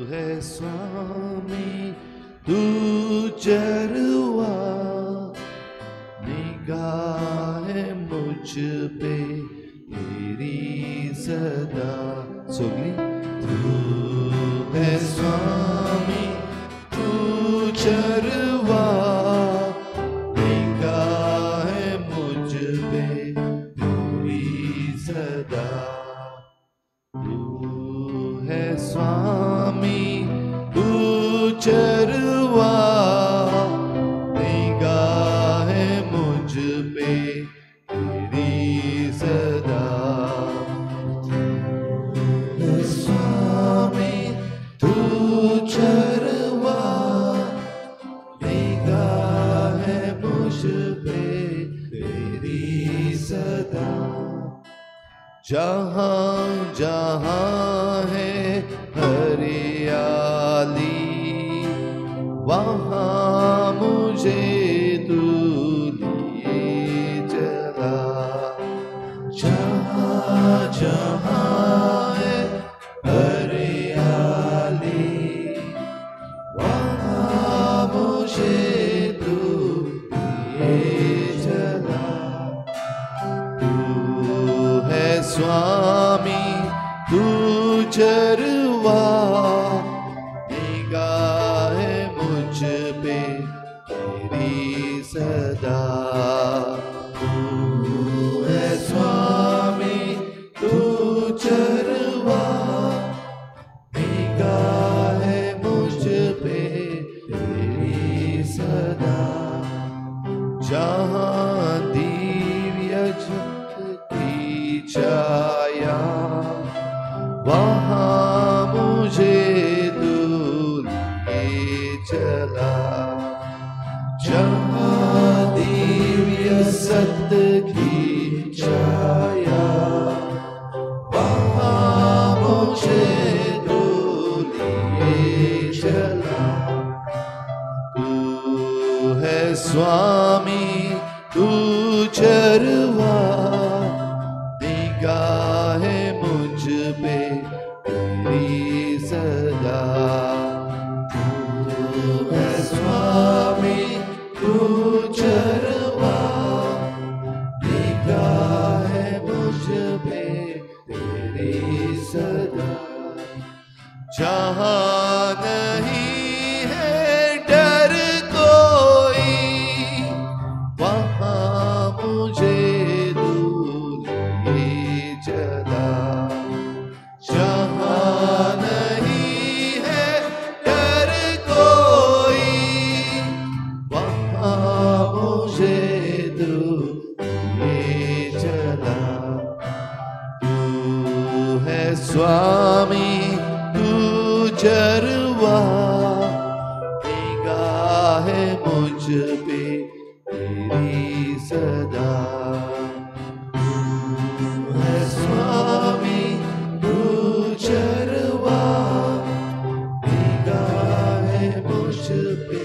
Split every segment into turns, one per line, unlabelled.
है स्वामी तू चरवा, निगाह मुझ पे तेरी सदा। सगळी तू है स्वामी तू चरवा, निगाह मुझ पे तेरी सदा। तू है स्वामी तू चरवा, निगाह मुझ पे तेरी सदा। स्वामी तू चरवा, निगाह मुझ पे तेरी सदा। जहाँ जहाँ है हरियाली, वहाँ मुझे तू लिए चला। जहाँ जहाँ है हरियाली, वहाँ मुझे तू लिए चला। तू है स्वामी तू चरवा, निगाह मुझ पे तेरी सदा। तू है स्वामी तू चरवा, निगाह मुझ पे तेरी सदा। जहाँ दिव्य की छाया, वहाँ मुझे तू लिए चला। जहाँ दिव्य सत्य की छाया, वहाँ मुझे तू लिए चला। तू है स्वामी तू चरवा, निगाह मुझ पे तेरी सदा। तू है स्वामी तू चरवा, निगाह मुझ पे तेरी सदा। जहाँ नहीं है डर कोई, वहाँ मुझे तू लिए चला। जहाँ नहीं है डर कोई, वहाँ मुझे तू लिए चला। तू है स्वामी तू चरवा, निगाह मुझ पे तेरी सदा। तू है स्वामी तू चरवा, निगाह मुझ पे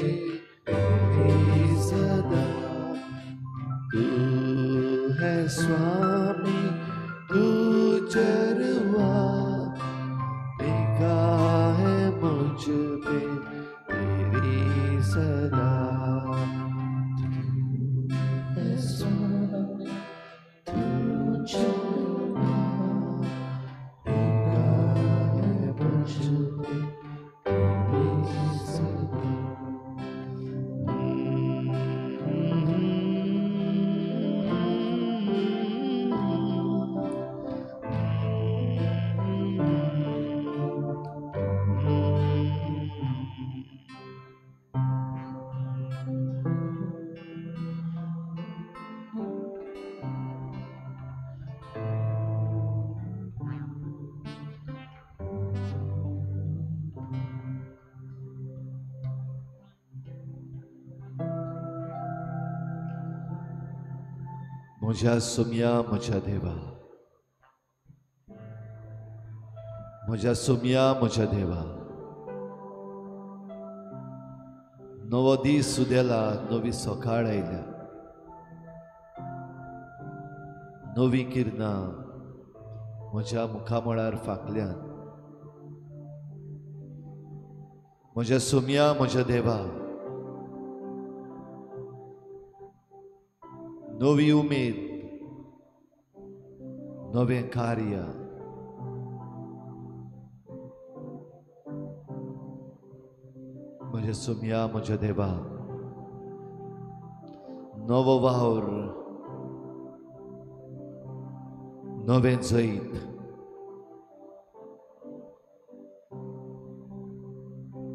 तेरी सदा। तू है स्वामी तू चरवा, निगाह मुझ पे तेरी सदा। तू है स्वामी तू चरवा, निगाह मुझ पे तेरी सदा। म्हज्या सोम्या म्हज्या देवा, म्हज्या सोम्या म्हज्या देवा, नवो दीस उदेला, नवी सकाळ आयल्या, नवी किरणां म्हज्या मुखामळार फांकल्यात। म्हज्या सुम्या, म्हज्या देवा, नवी उमेद, नवें कार्य, म्हज्या सुम्या, म्हज्या देवा, नवो वावर, नवें जैत,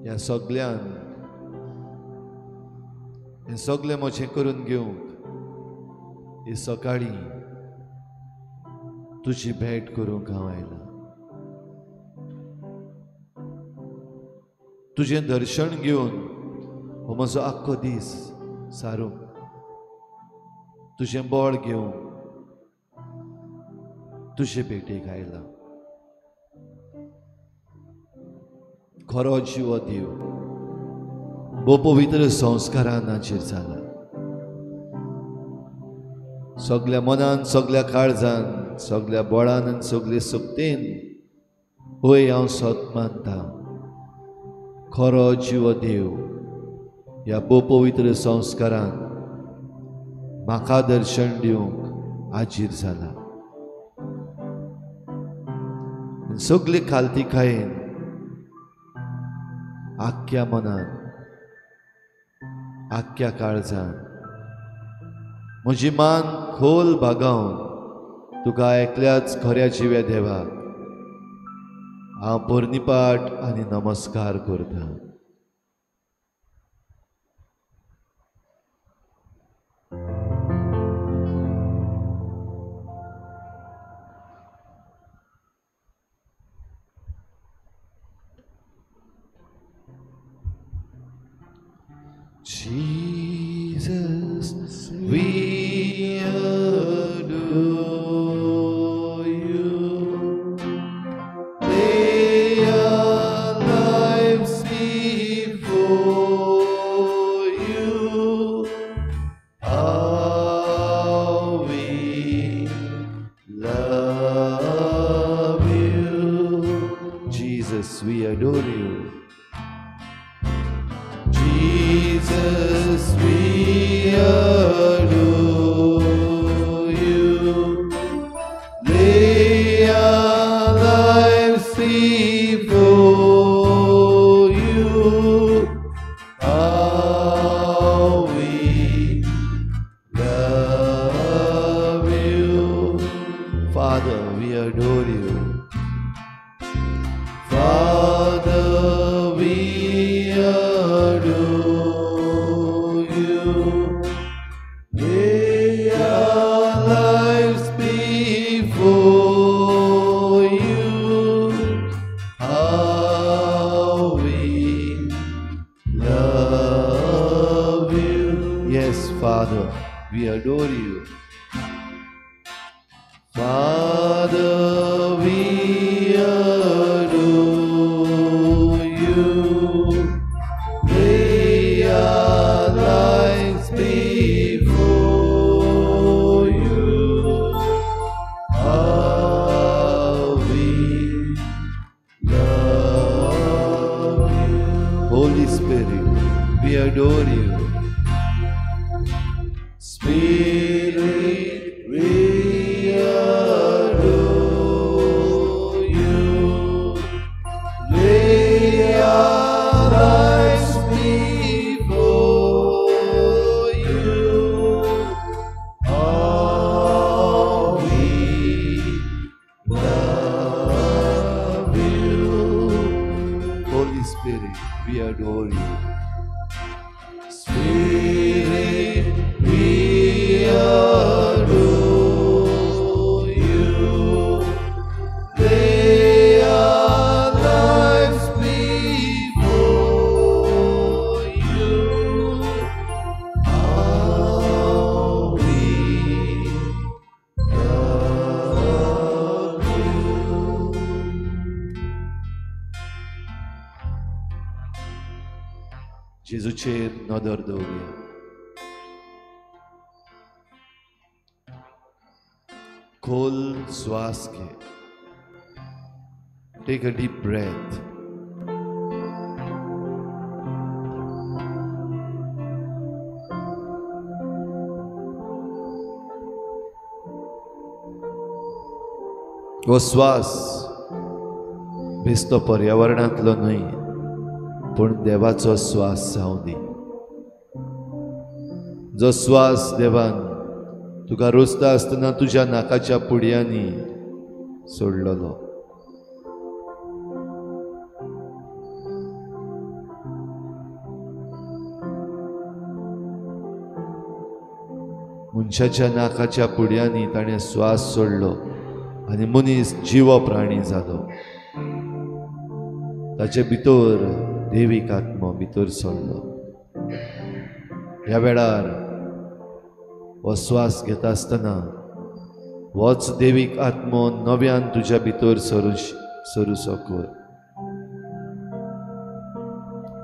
ह्या सगल्यान हें सगळें म्हजें करून घेवंक ही सकाळीं तुजी भेट करूंक हांव आयलां. तुजें दर्शन घेवन हो म्हजो आख्खो दीस सारूंक, तुजें बळ घेवन तुजे भेटेक आयलां. खरो जिवो देव भोव पवित्र संस्कारान हाचेर जाला. सगल्या मनान, सगल्या काळजान, सगल्या बळान आनी सगले शक्तीन होय हांव सत मानता, खरो जिवो देव ह्या भोव पवित्र संस्कारान म्हाका दर्शन दिवंक हाजीर जाला. सगले खालतीकायेन, आख्ख्या मनान, आख्ख्या काळजान म्हजी मान खोल बागावन तुका एकल्याच खऱ्या जिव्या देवाक हांव पोरणीपाठ आनी नमस्कार करता. Jesus, we adore you. Lay our lives before you. How we love you. Jesus, we adore you. Jesus, we adore you. Lay our lives before you. How we love you. Father, we adore you. Father, we adore you. Lay our lives before you. How we love you. Yes, Father, we adore you. Father, we adore you. Lay our lives before you. How we love you. Holy Spirit, we adore you. Spirit, we adore you. Lay our lives before you. How we love you. Holy Spirit, we adore you. Spirit, we adore you. Lay our lives before you. How we love you. जेजूचेर नदर दवरुया. खोल श्वास घे. Take a deep breath. हो स्वास बेस्तो पर्यावरणांतलो न्हय, पूण देवाचो स्वास जावं दी. जो स्वास देवान तुका रोजता आसतना तुज्या नाकाच्या पुडयांनी सोडलेलो. मनशाच्या नाकाच्या पुडयांनी ताणें स्वास सोडलो आनी मनीस जिवो प्राणी जालो. ताचे भितर देवीक आत्मो भितर सोडलो. ह्या वेळार हो स्वास घेता आसतना होच देवीक आत्मो नव्यान तुज्या भितर सरूसो कर.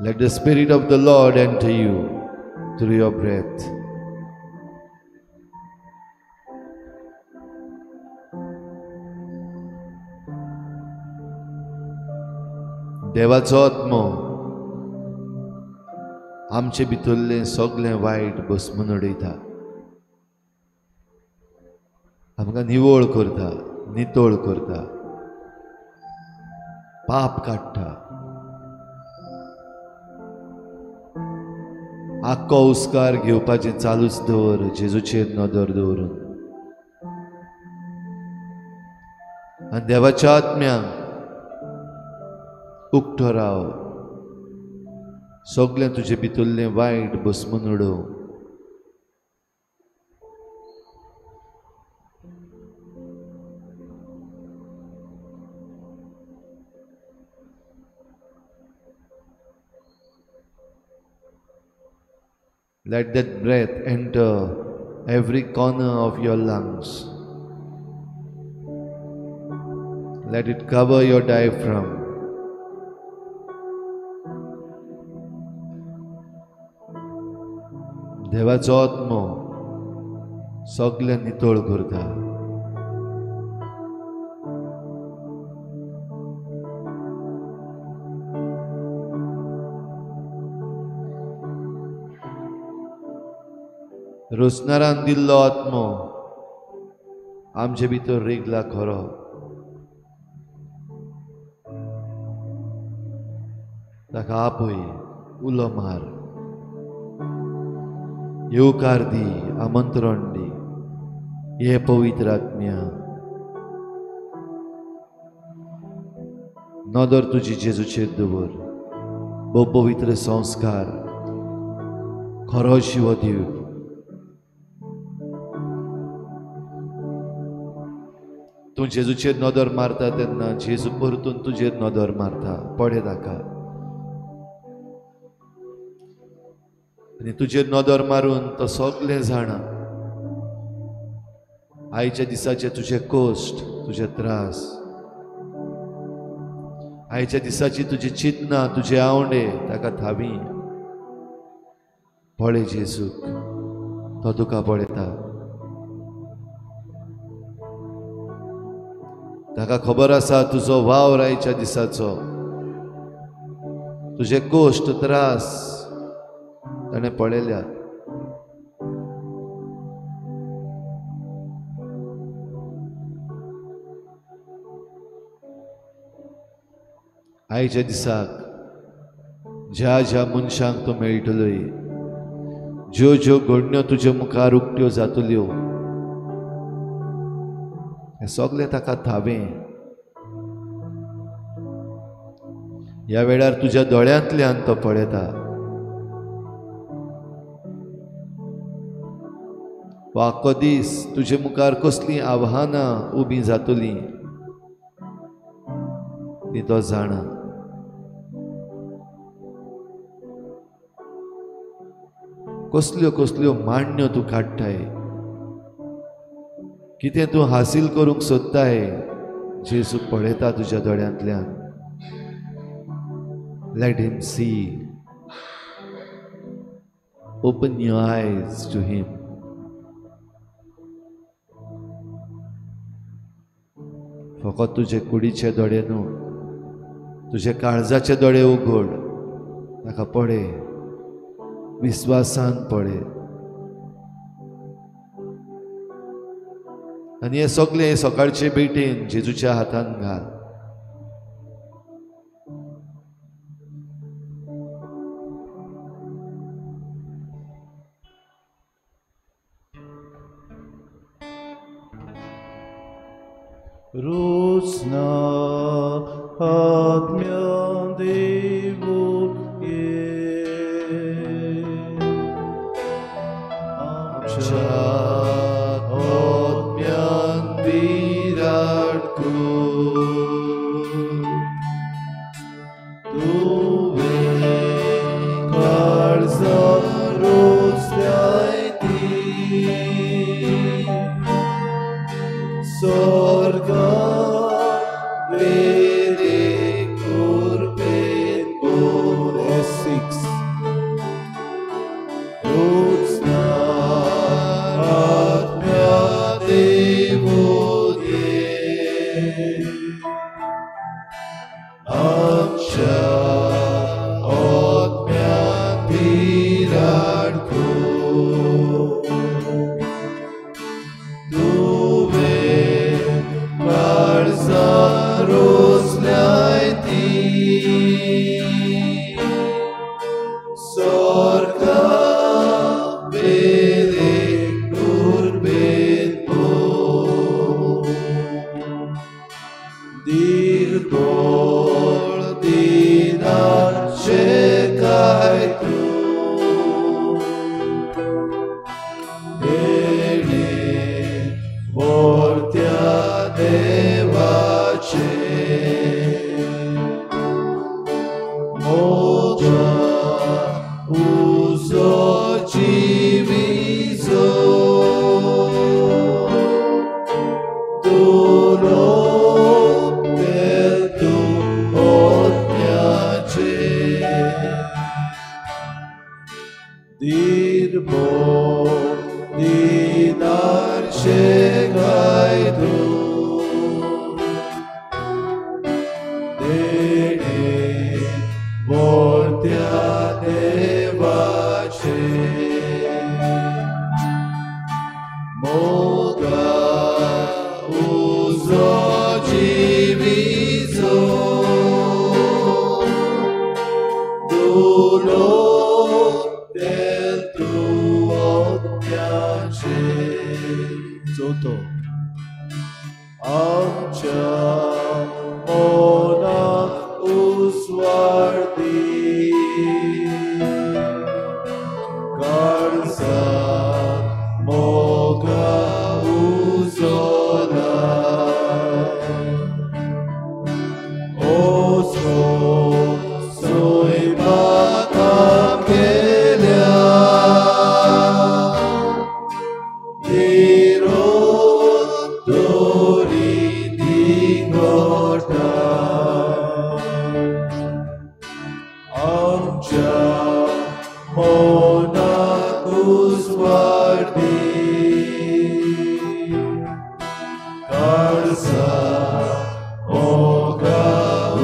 Let the spirit of the Lord enter you through your breath. देवाचो आत्मो आमचे भितरलें सगळें वायट बसमून उडयता, आमकां निवळ करता, नितळ करता, पाप काडटा. आख्खो उस्कार घेवपाचें चालूच दवर, जेजूचेर नदर दवरून. आनी देवाच्या आत्म्याक उक्तो राव, सगळें तुजे भितरलें वायट बसमून उडोव. Let that breath enter every corner of your lungs. Let it cover your diaphragm. देवाचो आत्मो सगळें नितळ करता. रोसणारान दिल्लो आत्मो आमचे भितर रिगला खरो. ताका आपय, उलो मार, येवकार दी, आमंत्रण दी. हे पवित्र आत्म्या, नदर तुजी जेजूचेर दवर. भोव पवित्र संस्कार, खरो शिव देव. तूं जेजूचेर नदर मारता तेन्ना जेजू परतून तुजेर नदर मारता. पळय ताका आनी तुजेर नदर मारून तो सगळें जाणा. आयच्या दिसाचे तुजे कश्ट, तुजे त्रास, आयच्या दिसाची तुजी चिंतना, तुजे आवडे ताका थावी. पळय जेजूक, तो तुका पळयता. ताका खबर आसा तुजो वावर आयच्या दिसाचो, तुजे कश्ट त्रास ताणें पळयल्यात. आयच्या दिसाक ज्या ज्या मनशांक तूं मेळटलोय, ज्यो ज्यो घडण्यो तुजे मुखार उक्त्यो जातल्यो, हें सगळें ताका थावें. ह्या वेळार तुज्या दोळ्यांतल्यान तो पळयता. आख्खो दीस तुजे मुखार कसलीं आव्हानां उबीं जातलीं ती तो जाणा. कसल्यो कसल्यो मांडण्यो तूं काडटाय, कितें तूं हासील करूंक सोदताय, जेजू पळयता तुज्या दोळ्यांतल्यान. Let him see. Open your eyes to him. फकत तुजे कुडीचे दोळे न्हू, तुजे काळजाचे दोळे उगड, ताका पळय, विस्वासान पळय. आनी हें सगळें सकाळचे भेटेन जेजूच्या हातान घाल.
Rusna आत्म्यान देवुये
आमच्या आत्म्यान विराट कर तुवें काळजां रोसल्याय ती स्वर्गा वेरे कुर्बेन बोर.
S6.
रुचना आत्म्या देवुये आमच्या आत्म्यान विराट कर तुवें काळजां रोसल्याय ती स्वर्गा वेरे कुर्बेन बोर. दिर्बोळ दिनाचे काय तूं देणे मोर्त्या देवाचे मोगा उजो जिवीजो दुलो तेल तूं आत्म्याचे.
दिर्बोळ
दिनाचे काय तूं देणे मोर्त्या देवाचे मोगा उजो जिवीजो दुलो तेल तूं आत्म्याचे.
चवथो आमच्या मनाक उजवाड दी काळजाक मोगा उजो लाय ओसो सैमाक आमगेल्या निरोध दोरी दिगोटा आमच्या मनाक उजवाड दी काळजाक मोगा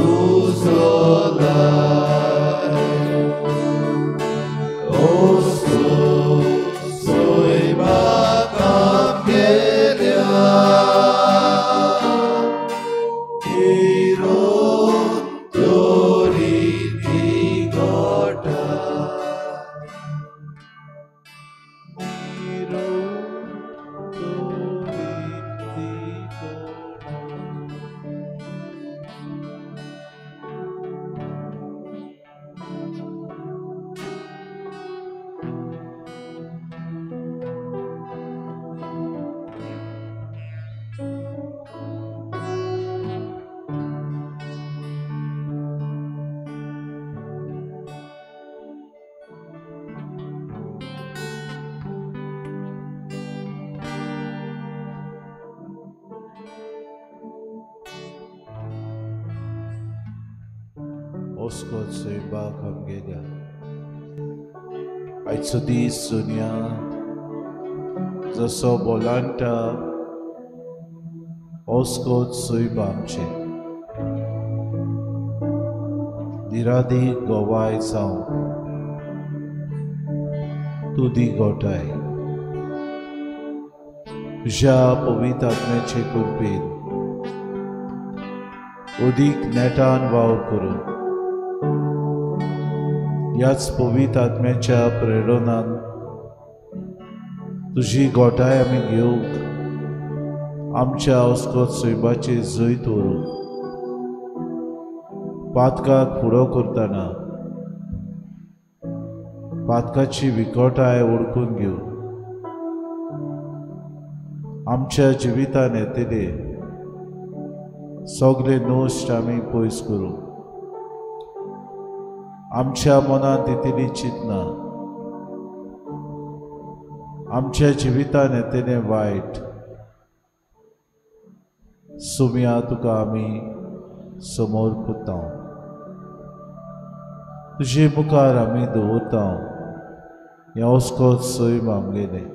उजो लाय ओसो सैमाक आमगेल्या निरोध दोरी दिगोटा. निरोध दोरी दिगोटा. ओस्कोत सैमाक आमगेल्या आयचो दीस सोनिया जसो बोलांटा ओस्कोत सैम आमचें निरादी गोवाय जावं तूं दी गोठाय. तुज्या पवित्र आत्म्याचे कृपेन अदीक नेटान वावर करूं। ह्याच पवित्र आत्म्याच्या प्रेरणान तुजी गोठाय आमी घेवंक आमच्या अस्कोत सैमाचे जैत व्हरूंक पातकाक फुडो करतना पातकाची विकटाय ओळखून घेवन आमच्या जिवितान येतले सगळे नश्ट आमी पयस करूं। आमच्या मनांत येतली चिंतना, आमच्या जिवितान येतले वायट सुम्या तुका आमी समोर पुता, तुजे मुखार आमी दवरता हें अस्कोत सैम आमगेलें,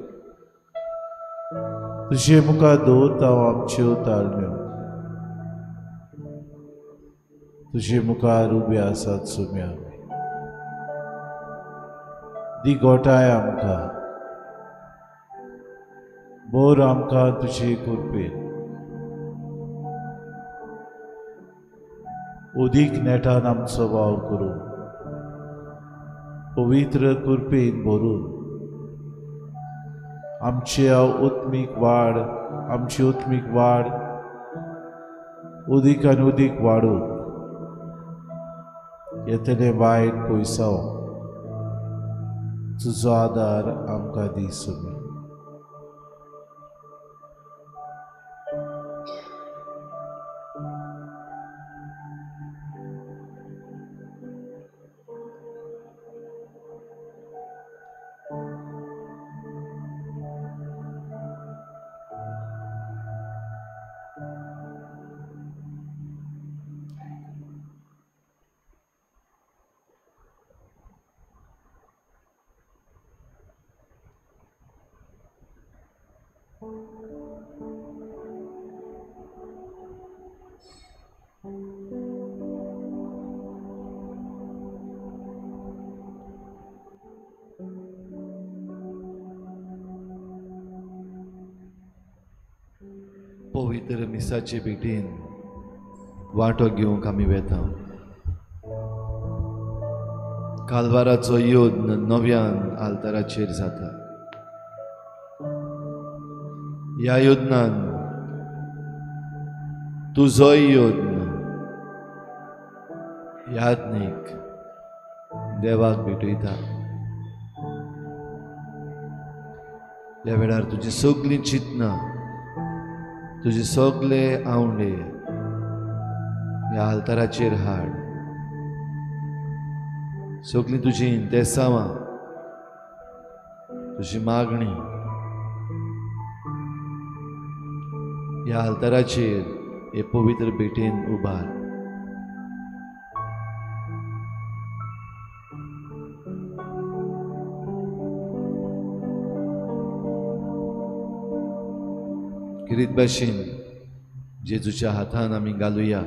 तुजे मुखार दवरता आमच्यो ताळण्यो, तुजे मुखार उबे आसात सुम्या आमी। दी गोठाय आमकां, बोर आमकां तुजे कृपेन, अदीक नेटान आमचो वावर करूं, पवित्र कृपेन भरून आमची आत्मीक वाड, आमची आत्मीक वाड अदीक आनी अदीक वाडूं, येतले वायट पयसाव तुजो आदार आमकां दी सुमी।
पवित्र मिसाचे भेटीन वांटो घेवंक आमी वेता। कालवाराचो यत्न नव्यान आल्ताराचेर जाता। ह्या यत्नान तुजोय यत्न याज्ञीक देवाक भेटयता। ह्या वेळार तुजी सगळीं चिंतनां, तुजे सगळे आवंडे ह्या आल्ताराचेर हाड। सगळीं तुजी इंतेसांवां, तुजी मागणी ह्या आल्ताराचेर हे पवित्र भेटेन उबार। किरीत भाशेन जेजूच्या हातान आमी घालुया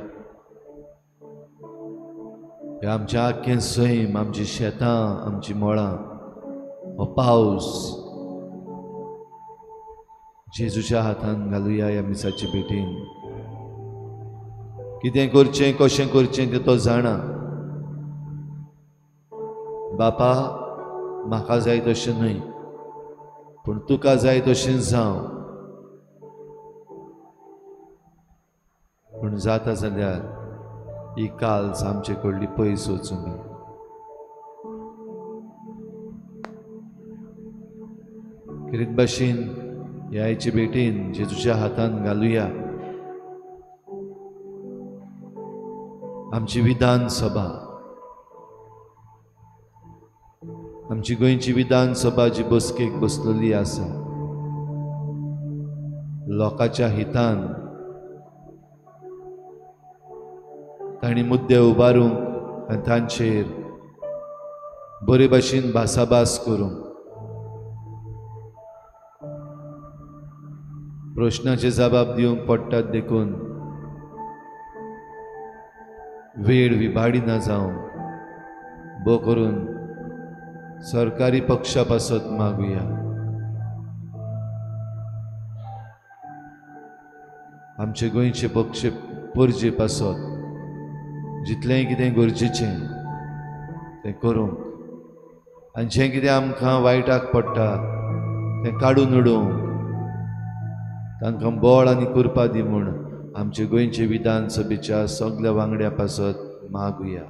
हे आमचें आख्खें सैम, आमची शेतां, आमची मळां, हो पावस जेजूच्या हातान घालुया। ह्या मिसाचे भेटीन कितें करचें, कशें करचें तें तो जाणा। बापा, म्हाका जाय तशें न्हय, पूण तुका जाय तशें जावं। पूण जाता जाल्यार ही काल्स आमचे कडली पयस वचूं दी। किरीत भाशेन ह्या आयचे भेटीन जेजूच्या हातान घालुया आमची विधानसभा, आमची गोंयची विधानसभा जी बसकेक बसलेली आसा, लोकांच्या हितान तांणी मुद्दे उबारूंक आनी तांचेर बरे भाशेन भासाभास करूंक, प्रश्नाचे जबाब दिवंक पडटात देखून वेळ विभाडी ना जावंक बो करून सरकारी पक्षा पासत मागुया। आमचे गोंयचे पक्ष परजे पासत जितलेंय कितें गरजेचें तें करूंक आनी जें कितें आमकां वायटाक पडटा तें काडून उडोवंक तांकां बळ आनी कृपा दी म्हूण आमचे गोंयचे विधानसभेच्या सगल्या वांगड्या पासत मागुया.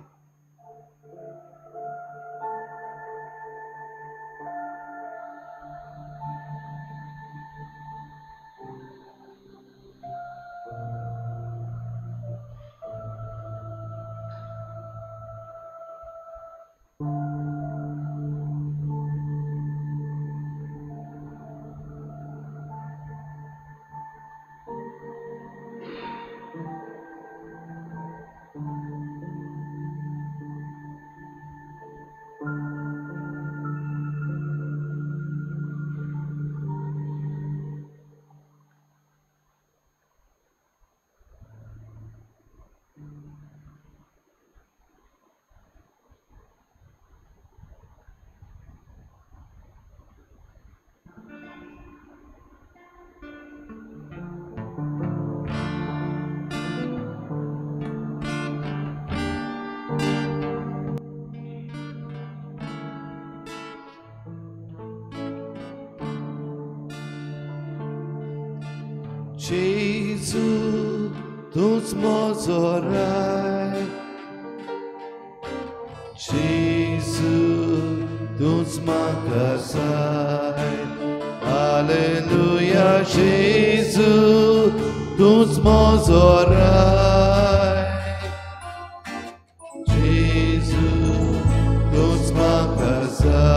जेजू तूंच म्हजो राय, जेजू तूंच म्हाका जाय. हालेलुया जेजू तूंच म्हजो राय, जेजू तूंच म्हाका जाय.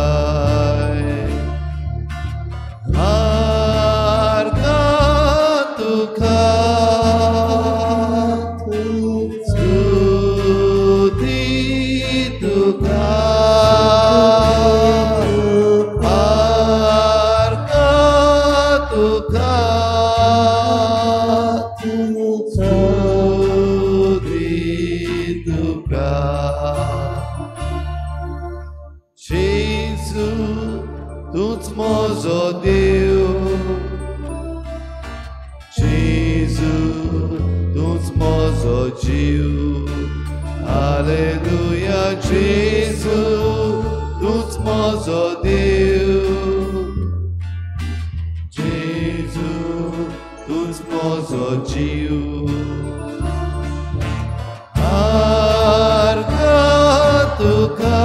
Alleluia, Gesù, तूंच म्हजो देव, जेजू तूंच म्हजो जीव. आर्गां तुका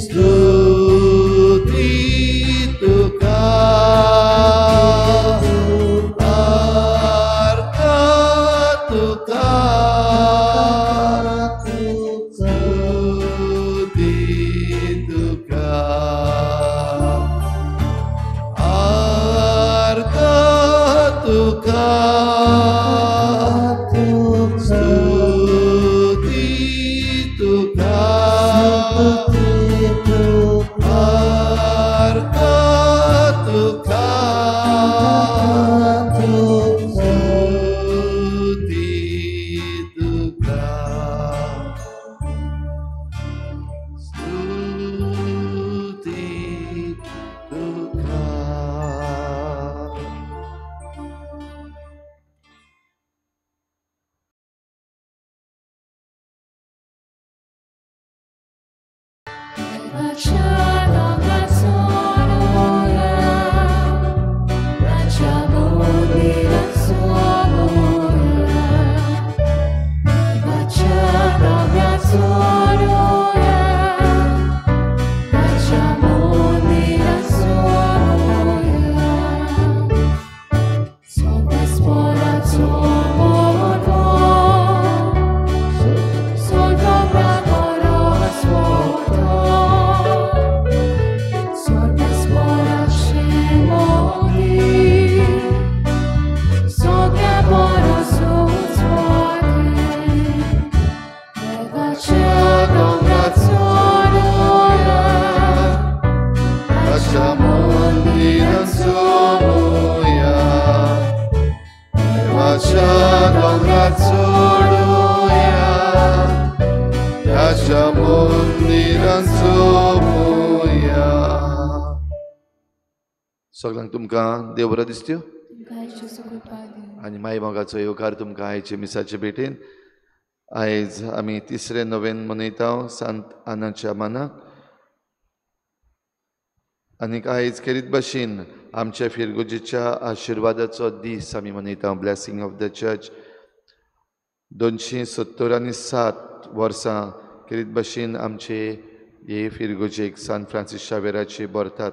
स्तुती तुका, आर्गां तुका सगळ्यांक तुमकां देव बरो दिसत्यो. आनी माय मोगाचो येवकार तुमकां आयचे मिसाचे भेटेन. आयज आमी तिसरें नोवेन मनयता सांत आनाच्या मानाक. आनीक आयज खेरीत भशेन आमच्या फिरगुजेच्या आशिर्वादाचो दीस आमी मनयता, ब्लेसिंग ऑफ the church. 277 वर्सां खेरीत भशेन आमचे हे फिरगुजेक सांत फ्रांसीस शावेराचे भरतात.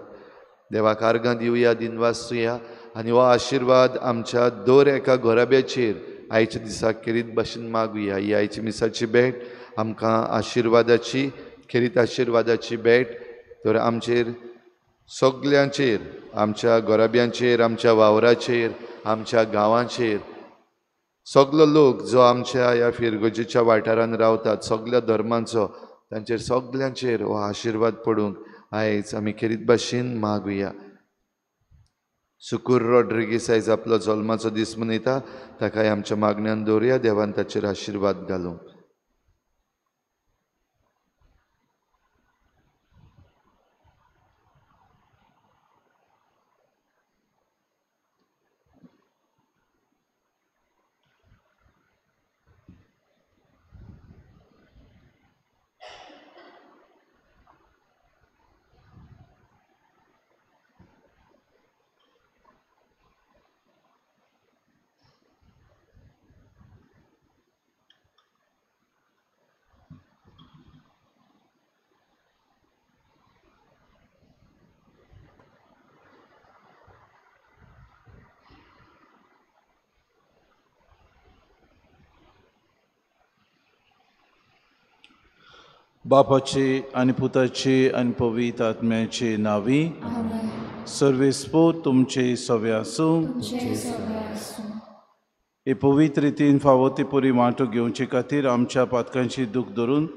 देवाक आर्गां दिवया, दिनवासुया आनी हो आशिर्वाद आमच्या दर एका घराब्याचेर आयच्या दिसाक खेरीत भशेन मागुया. ही आयची मिसाची भेट आमकां आशिर्वादाची, खेरीत आशिर्वादाची भेट तर आमचेर सगल्यांचेर, आमच्या घराब्यांचेर, आमच्या वावराचेर, आमच्या गांवाचेर, सगलो लोक जो आमच्या ह्या फिरगुजेच्या वाठारांत रावतात सगल्या धर्मांचो, तांचेर सगल्यांचेर हो आशिर्वाद पडूंक आयज आमी खेरीत भाशेन मागुया. सुकूर रॉड्रिगीस आयज आपलो जल्माचो दीस मनयता, ताकाय आमच्या मागण्यान दवरुया. देवान ताचेर आशिर्वाद घालूंक.
बापाचे आनी पुताचे आनी पवित्र आत्म्याचे नांवी सर्वेस्पोर तुमचे सवे आसूं. हे पवित्र रितीन फावो ते परी वांटो घेवचे खातीर आमच्या पातकांची दूख धरून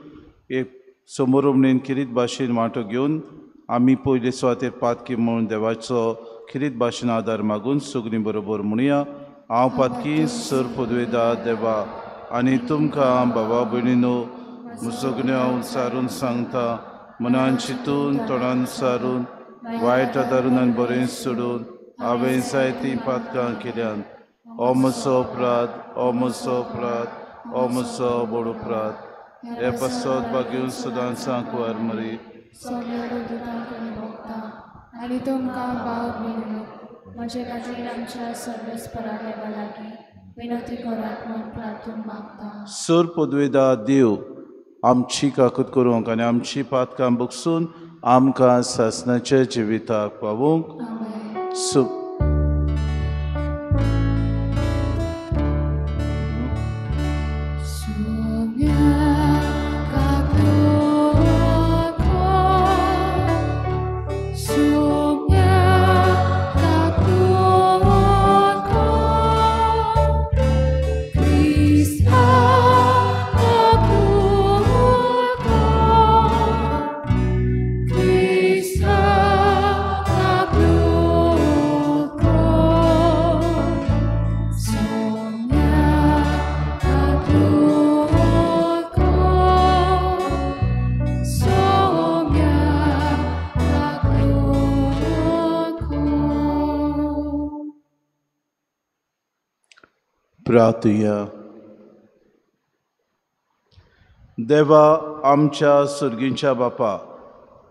एक समोरमणेन खेरीत भाशेन वांटो घेवन आमी पयले सुवातेर पातकी म्हणून देवाचो खेरीत भाशेन आदार मागून सगळीं बरोबर म्हणुया. हांव पातकी सर पदवेदा देवा आनी तुमकां बाबा भयणीनो सगळें हांव सारून सांगता, मनान चिंतून तोंडान सारून वायट आदारून आनी बरें सोडून हांवें जायतीं पातकां केल्यान. ओ म्हजो अपराध, ओ म्हजो अपराध, ओ म्हजो व्हड अपराध. हे पासत बागेवन सदांच सांकवार मरी
आनी तुमकां भाव भयणीनो म्हजे खातीर आमच्या सर्वेस्परा देवा लागीं विनवती करात म्हूण प्रार्थून मागता.
सर पदवेदा देव आमची काकूत करूंक आनी आमची पातकां बगसून आमकां सासणाच्या जिविताक पावूंक. प्रार्थुया. देवा आमच्या सर्गींच्या बापा,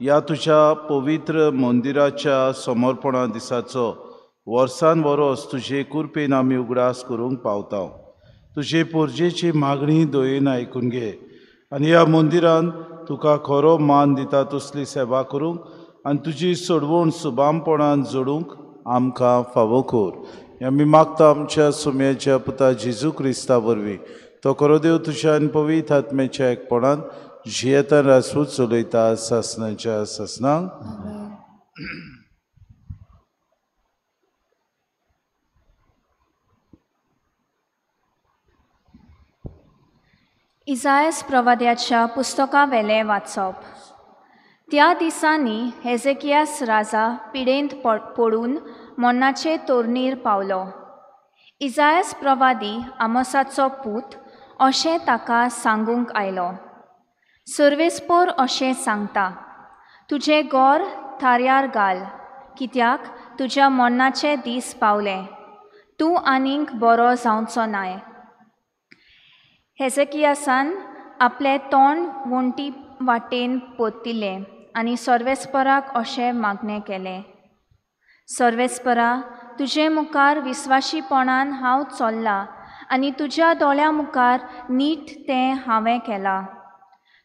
ह्या तुज्या पवित्र मंदिराच्या समर्पणा दिसाचो वर्सान वरोस तुजे कृपेन आमी उगडास करूंक पावता. तुजे पोरजेची मागणी दयेन आयकून घे आनी ह्या मंदिरान तुका खरो मान दिता तसली सेवा करूंक आनी तुजी सोडवण सुबामपणान जोडूंक आमकां फावो कर. आमी मागता आमच्या सुम्याच्या पुता जेजू क्रिस्ता वरवीं, तो खरो देव तुज्या आनी पवित्र आत्म्याच्या एकपणान जियेतान राजपूत चलयता सासणाच्या सासणाक.
इजायस प्रवाद्याच्या पुस्तकावेलें वाचप. त्या दिसांनी हेजेकियास राजा पिडेंत पडून मरणाचे तोरणीर पावलो. इजायस प्रवादी आमोसाचो पूत अशें ताका सांगूंक आयलो. सर्वेस्पोर अशें सांगता, तुजें गोर थाऱ्यार घाल, कित्याक तुज्या मरणाचे दीस पावले. तूं आनीक बरो जावचो नाय. हेजेकियासान आपलें तोंड वण्टी वाटेन पोतिलें आनी सर्वेस्पराक अशें मागणें केलें, सर्वेस्परा, तुजे मुखार विस्वाशीपणान हांव चल्लां आनी तुज्या दोळ्यां मुखार नीट तें हांवें केलां.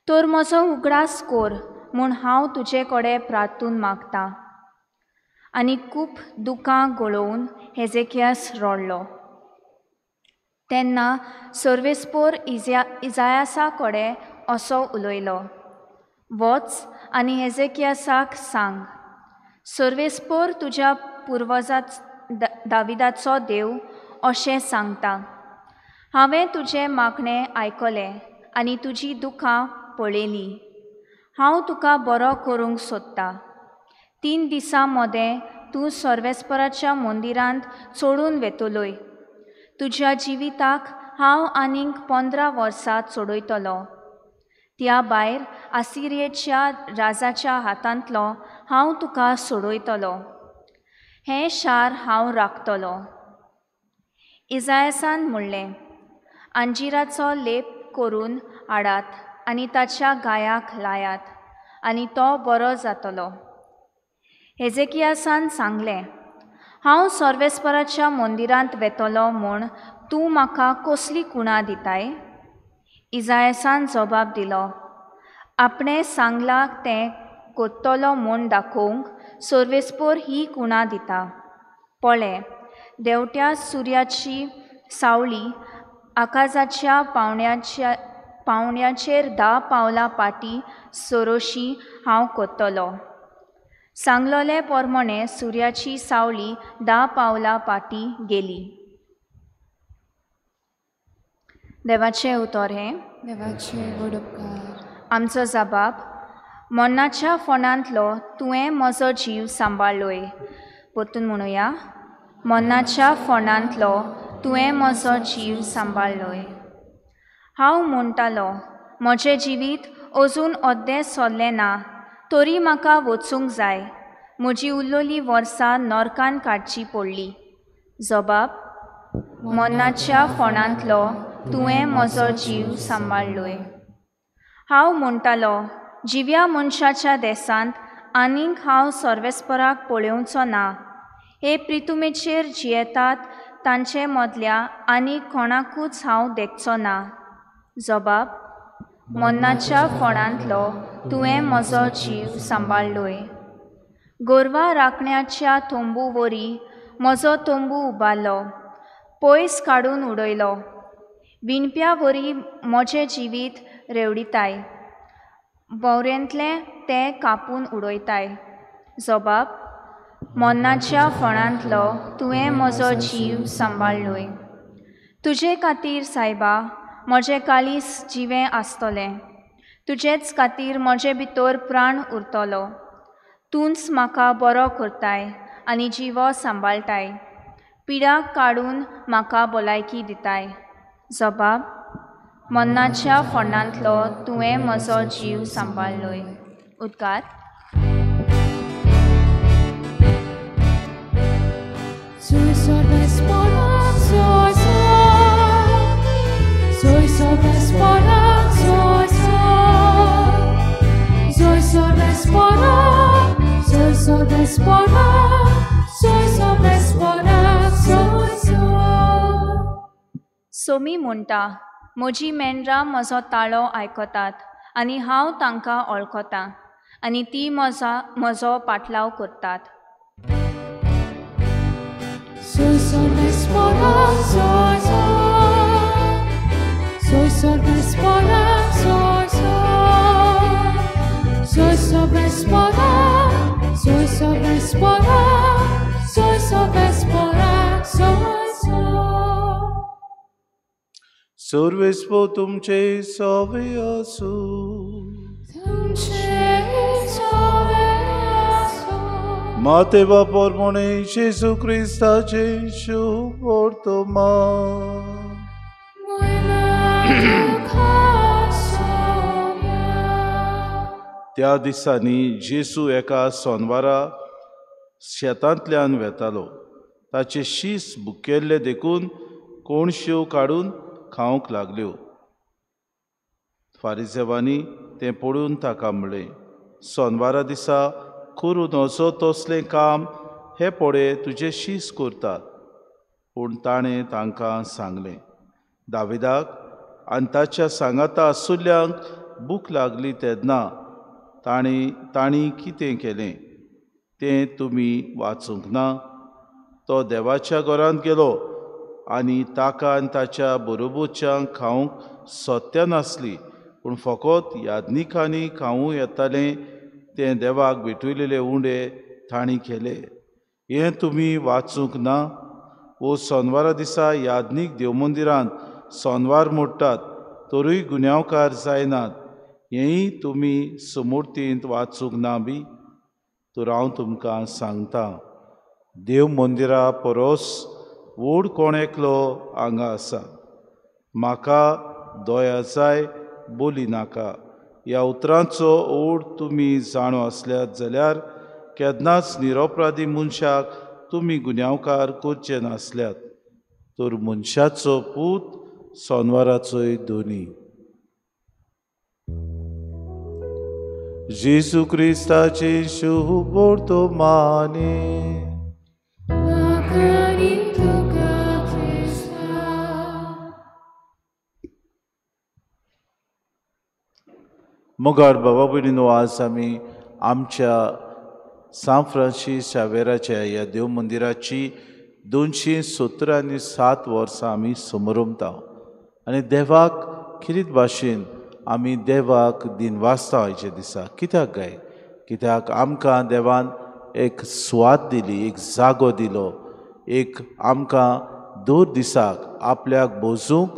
तर म्हजो उगडास कोर म्हूण हांव तुजे कडेन प्रार्थून मागता. आनी खूब दुकां गळोवन हेजेकियास रडलो. तेन्ना सर्वेस्पोर इजायासा कडेन असो उलयलो, वच आनी हेजेकियासाक सांग, सर्वेस्पोर तुज्या पुर्वजा दाविदाचो देव अशें सांगता, हांवें तुजें मागणें आयकलें आनी तुजी दुखां पळयलीं. हांव तुका बरो करूंक सोदतां. 3 दिसां मदें तूं सर्वेस्पराच्या मंदिरांत चडून वेतलोय. तुज्या जिविताक हांव आनीक 15 वर्सां चडयतलो. त्या भायर आसिरियेच्या राजाच्या हातांतलो हांव तुका सोडयतलो. हें शार हांव राखतलो. इजायासान म्हणलें, अंजिराचो लेप करून हाडात आनी ताच्या गायाक लायात आनी तो बरो जातलो. हेजेकियासान सांगलें, हांव सर्वेस्पराच्या मंदिरांत वेतलो म्हूण तूं म्हाका कसली कुणा दिताय? इजायासान जबाब दिलो, आपणें सांगलां तें कोत्तलो म्हूण दाखोवंक सर्वेस्पोर ही कुणा दिता. पळय, देंवत्या सुर्याची सावळी आकाजाच्या पावण्याचेर 10 पावलां पाटी सरोशी हांव कोत्तलो. सांगलोले पोरमोणे सुर्याची सावळी 10 पावलां पाटी गेली. देवाचें उतर हें.
देवाचें व्हड उपकार.
आमचो जबाब, मरणाच्या फोंडांतलो तुवें म्हजो जीव सांबाळ्ळोय. परतून म्हणुया, मरणाच्या फोंडांतलो तुवें म्हजो जीव सांबाळ्ळोय. हांव म्हणटालो, म्हजें जिवीत अजून अर्दें सरलें ना, तरी म्हाका वचूंक जाय. म्हजी उरलेलीं वर्सां नरकान काडची पडली. जबाब, मरणाच्या फोंडांतलो तुवें म्हजो जीव सांबाळ्ळोय. हांव म्हणटालो, जिव्या मनशाच्या देसांत आनीक हांव सर्वेस्पराक पळोवचो ना. हे प्रितुमेचेर जियेतात तांचे मदल्या आनी कोणाकूच हांव देखचो ना. जबाब, मरणाच्या फोंडांतलो तुवें म्हजो जीव सांबाळ्ळोय. गोरवां राखण्याच्या तंबू वरी म्हजो तंबू उबारलो, पयस काडून उडयलो. विणप्या वरी म्हजें जिवीत रेवडिताय, भोंवरेंतलें तें कापून उडयताय. जबाब, मरणाच्या फोंडांतलो तुवें म्हजो जीव सांबाळ्ळोय. तुजे खातीर सायबा म्हजें काळीज जिवें आसतलें. तुजेच खातीर म्हजे भितर प्राण उरतलो. तूंच म्हाका बरो करताय आनी जिवो सांबाळटाय. पिडा काडून म्हाका भलायकी दिताय. जबाब, मरणाच्या फोंडांतलो तुवें म्हजो जीव सांबाळ्ळोय. उद्गार. सोमी म्हणटा, म्हजी मेंढरां म्हजो ताळो आयकतात आनी हांव तांकां वळखतां आनी ती म्हजो पाटलाव करतात.
सर्वेस्पो तुमचे सवे आसूं. माते बापोरमणे जेजू क्रिस्ताचे शुभ वर्तमान. त्या दिसांनी जेजू एका सोनवारा शेतांतल्यान वेतालो. ताचे शीस भुकेल्ले देखून कोणश्यो काडून खावंक लागल्यो. फारिजेवांनी तें पळोवन ताका म्हळें, सोनवारा दिसा करूं नजो तसलें काम हे पळे तुजे शीस करतात. पूण ताणें तांकां सांगलें, दाविदाक आनी ताच्या सांगाता आसुल्ल्यांक भूक लागली तेन्ना तांणी कितें केलें तें तुमी वाचूंक ना? तो देवाच्या घरांत गेलो आनी ताका आनी ताच्या बरोबरच्यांक खावंक सत्या नासली, पूण फकत याज्ञिकांनी खावूं येतालें तें देवाक भेटयलेले उंडे तांणी केले. हें तुमी वाचूंक ना? वो सोनवारा दिसा याज्ञीक देवमंदिरांत सोनवार मोडटात तरूय गुन्यांवकार जायनात, हेंय तुमी सुमूर्तींत वाचूंक ना बी? तर हांव तुमकां सांगता, देव मंदिरा परस व्हड कोण एकलो हांगा आसा. म्हाका दया जाय बोली नाका ह्या उतरांचो ओड तुमी जाणो आसल्यात जाल्यार केन्नाच निरपराधी मनशाक तुमी गुन्यांवकार करचे नासल्यात. तर मनशाचो पूत सोनवाराचोय दोनी. जेजू क्रिस्ताचे शुभवर्तमाने. मोगाळ बाबा भयणीनो, आज आमी आमच्या सांत फ्रांसीस शावेराच्या ह्या देव मंदिराची 277 वर्सां आमी समरमता आनी देवाक खेरीत भाशेन आमी देवाक दिनवासता आयच्या दिसा. कित्याक काय? कित्याक आमकां देवान एक सुवात दिली, एक जागो दिलो, एक आमकां दर दिसाक आपल्याक बोजूंक,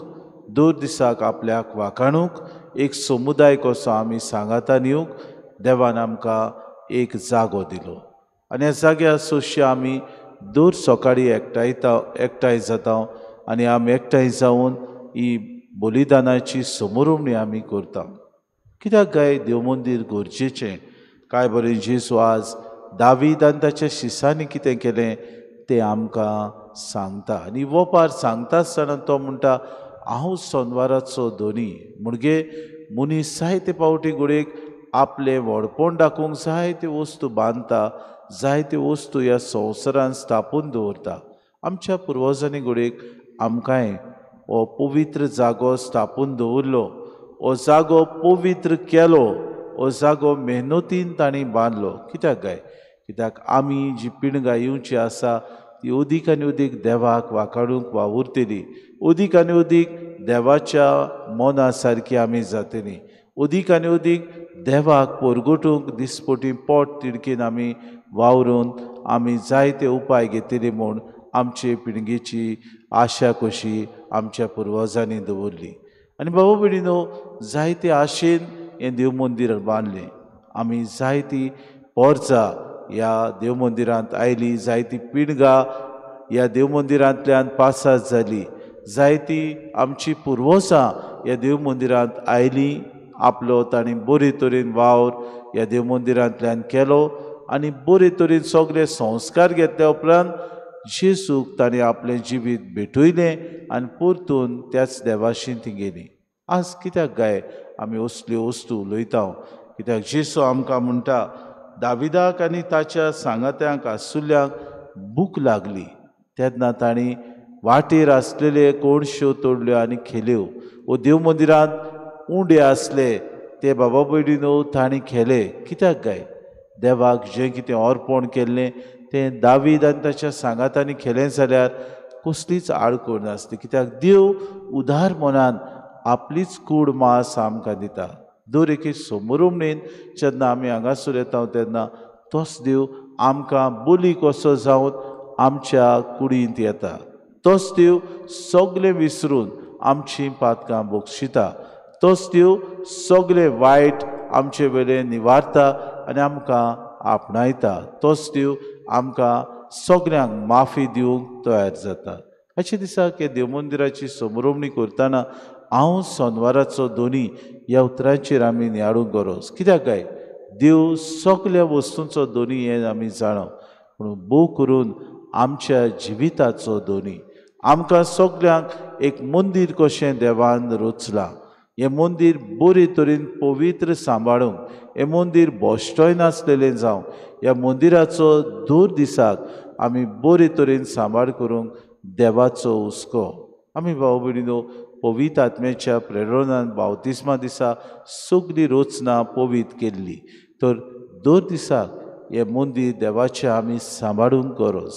दर दिसाक आपल्याक वाखाणूंक, एक समुदाय कसो आमी सांगाता येवंक देवान आमकां एक जागो दिलो. आनी ह्या जाग्यार सोशी आमी दर सकाळी एकठांय जाता आनी आमी एकठांय जावन ही बलिदानाची समरोमणी आमी करता. कित्याक काय देवमंदीर गरजेचें? काय बरें जेजू आज दावीद आनी ताच्या शिसांनी कितें केलें तें आमकां सांगता. आनी वोपार सांगता आसतना तो म्हणटा, हांव सोनवाराचो धनी. म्हणजे मनीस जायते पावटी घडयेक आपलें व्हडपण दाखोवंक जायत्यो वस्तू बांदता, जायत्यो वस्तू ह्या संवसारान स्थापून दवरता. आमच्या पुर्वजांनी घडयेक आमकांय हो पवित्र जागो स्थापून दवरलो, हो जागो पवित्र केलो, हो जागो मेहनतीन तांणी बांदलो. कित्याक काय? कित्याक आमी जी पिणगां येवची आसा ती अदीक आनी अदीक देवाक वाखाणूंक वावुरतली, अदीक आनी अदीक देवाच्या मना सारकी आमी जातली, अदीक आनी अदीक देवाक परगटूंक दिसपटी पोट तिडकीन आमी वावरून आमी जायते उपाय घेतले म्हूण आमचे पिणगेची आशा कशी आमच्या पुर्वजांनी दवरली. आनी बाबा भयणीनो, जायते आशेन हें देव मंदीर बांदलें. आमी जायती पोरसां ह्या देव मंदिरांत आयली, जायती पिणगां ह्या देव मंदिरांतल्यान पासार जाली, जायती आमची पुर्वजां ह्या देव मंदिरांत आयली, आपलो तांणी बरे तरेन वावर ह्या देव मंदिरांतल्यान केलो आनी बरे तरेन सगळे संस्कार घेतल्या उपरांत जेजूक ताणें आपलें जिवीत भेटयलें आनी परतून त्याच देवाशी ती गेली. आज कित्याक काय आमी असल्यो वस्तू उलयता? कित्याक जेजू आमकां म्हणटा, दाविदाक आनी ताच्या सांगात्यांक आसुल्ल्यांक भूक लागली तेन्ना तांणी वाटेर आसलेले कोणश्यो तोडल्यो आनी खेल्यो. वो देव मंदिरांत उंडे आसले ते बाबा भयणीनो तांणी खेले. कित्याक काय? देवाक जें कितें अर्पण केल्लें तें दावीद आनी ताच्या सांगातांनी खेलें जाल्यार कसलीच आडखळ नासली. कित्याक देव उदार मनान आपलीच कूड मास आमकां दिता. दर एके समरोमणेन जेन्ना आमी हांगासर येता तेन्ना तोच देव आमकां बोली कसो जावन आमच्या कुडींत येता. तोच देव सगळें विसरून आमचीं पातकां बक्षिता. तोच देव सगळें वायट आमचे वेले निवारता आनी आमकां आपणायता. तोच देव आमकां सगळ्यांक माफी दिवंक तयार जाता. अशे दिसाक हे देवमंदिराची समरोमणी करतना हांव सोनवाराचो दोनी ह्या उतरांचेर आमी नियाळूंक गरज. कित्याक काय? देव सगळ्या वस्तूंचो दोनी हें आमी जाणा, पूण भोव करून आमच्या जिविताचो दोनी। आमकां सगल्यांक एक मंदीर कशें देवान रचलां। हें मंदीर बरे तरेन पवित्र सांबाळूंक, हें मंदीर भश्टोय नासलेलें जावं, ह्या मंदिराचो दर दिसाक आमी बरे तरेन सांबाळ करूंक देवाचो हुस्को। आमी भाव भयणीनो पवित्र आत्म्याच्या प्रेरणान बावतिस्मा दिसा सगळी रचना पवित्र केल्ली, तर दर दिसाक हें मंदीर देवाचें आमी सांबाळूंक गरज।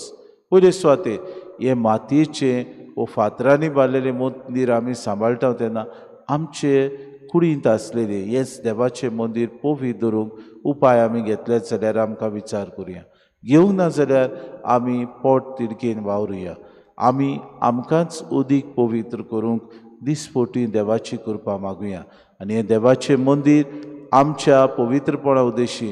पयले सुवातेर हें मातयेचें वो फातरांनी बांदलेलें मंदीर आमी सांबाळटा तेन्ना आमचे कुडींत आसलेलें हेंच देवाचें मंदीर पवित्र दवरूंक उपाय आमी घेतले जाल्यार आमकां विचार करुया, घेवंक ना जाल्यार आमी पोट तिडकेन वावरुया। आमी आमकांच उदीक पवित्र करूंक दिसपोटी देवाची कृपा मागुया आनी हें देवाचें मंदीर आमच्या पवित्रपणा उद्देशी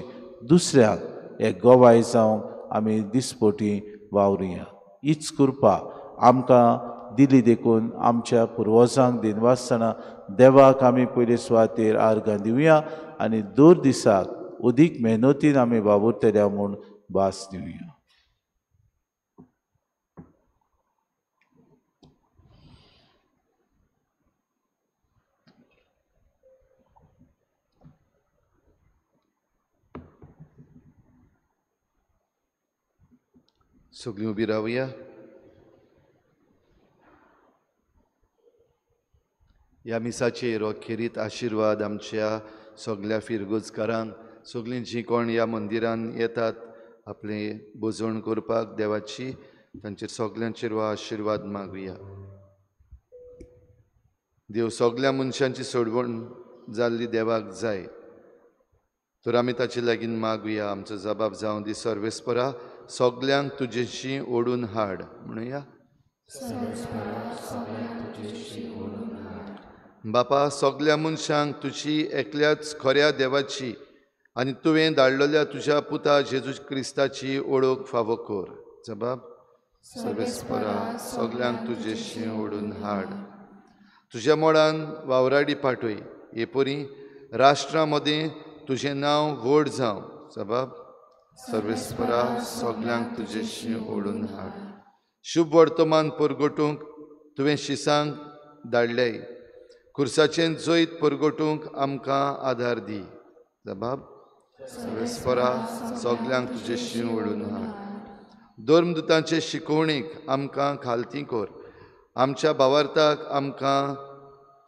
दुसऱ्यांक एक गवाय जावंक आमी दिसपोटी वावरुया। हीच कृपा आमकां दिली देखून आमच्या पुर्वजांक दिनवासतना देवाक आमी पयले सुवातेर आर्गां दिवया आनी दर दिसाक अदीक मेहनतीन आमी वावुरतल्या म्हूण भास दिवया।
सगळीं उबी रावया। ह्या मिसाचेर हो खेरीत आशिर्वाद आमच्या सगल्या फिरगोजकारांक, सगळीं जीं कोण ह्या मंदिरान येतात आपलें भोजवण करपाक देवाची, तांचेर सगल्यांचेर हो आशिर्वाद मागुया। देव सगल्या मनशांची सोडवण जाल्ली देवाक जाय, तर आमी ताचे लागीं मागुया। आमचो जबाब जावं दी सर्वेस्परा, सगल्यांक तुजेशी ओडून हाड म्हणुया। बापा, सगल्या मनशांक तुजी एकल्याच खऱ्या देवाची आनी तुवें धाडलेल्या तुज्या पुता जेजू क्रिस्ताची ओळख फावो कर। जबाब सर्वेस्परा, सगल्यांक तुजेशी ओडून हाड। तुज्या मोडान वावराडी पाठय, हे परी राष्ट्रां मदीं तुजें नांव व्हड जावं। जबाब सर्वेस्परा, सगल्यांक तुजेशी ओडून हाड। शुभ वर्तमान परगटूंक तुवें शिसांक धाडलें, खुर्साचें जैत परगटूंक आमकां आदार दी। जबाब सर्वेस्परा, सगल्यांक तुजेशी ओडून हाड। धर्मदुतांचे शिकोवणेक आमकां खालती कर, आमच्या भावार्थाक आमकां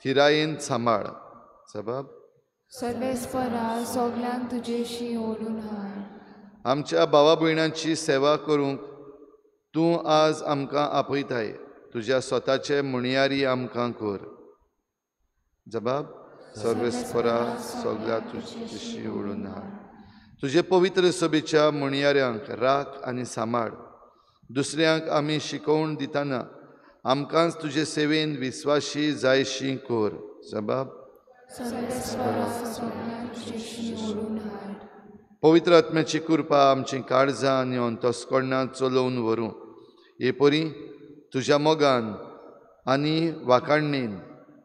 थिरायेन सांबाळ। जबाब
सर्वेस्परा, सगल्यांक तुजेशी ओडून हाड।
आमच्या भावा भयणांची सेवा करूंक तूं आज आमकां आपयताय, तुज्या स्वताचे म्हणयारी आमकां कर। जबाब सर्वेस्परा, सगल्या तुजेशी ओडून हाड। तुजे पवित्र सभेच्या म्हणयाऱ्यांक राख आनी सांबाळ। दुसऱ्यांक आमी शिकोवन दितना आमकांच तुजे सेवेन विस्वाशी जायशी कर। जबाब पवित्र आत्म्याची कृपा आमची काळजां आनी अंतस्करणां चलोवन व्हरूं, हे परी तुज्या मोगान आनी वाखाणणेन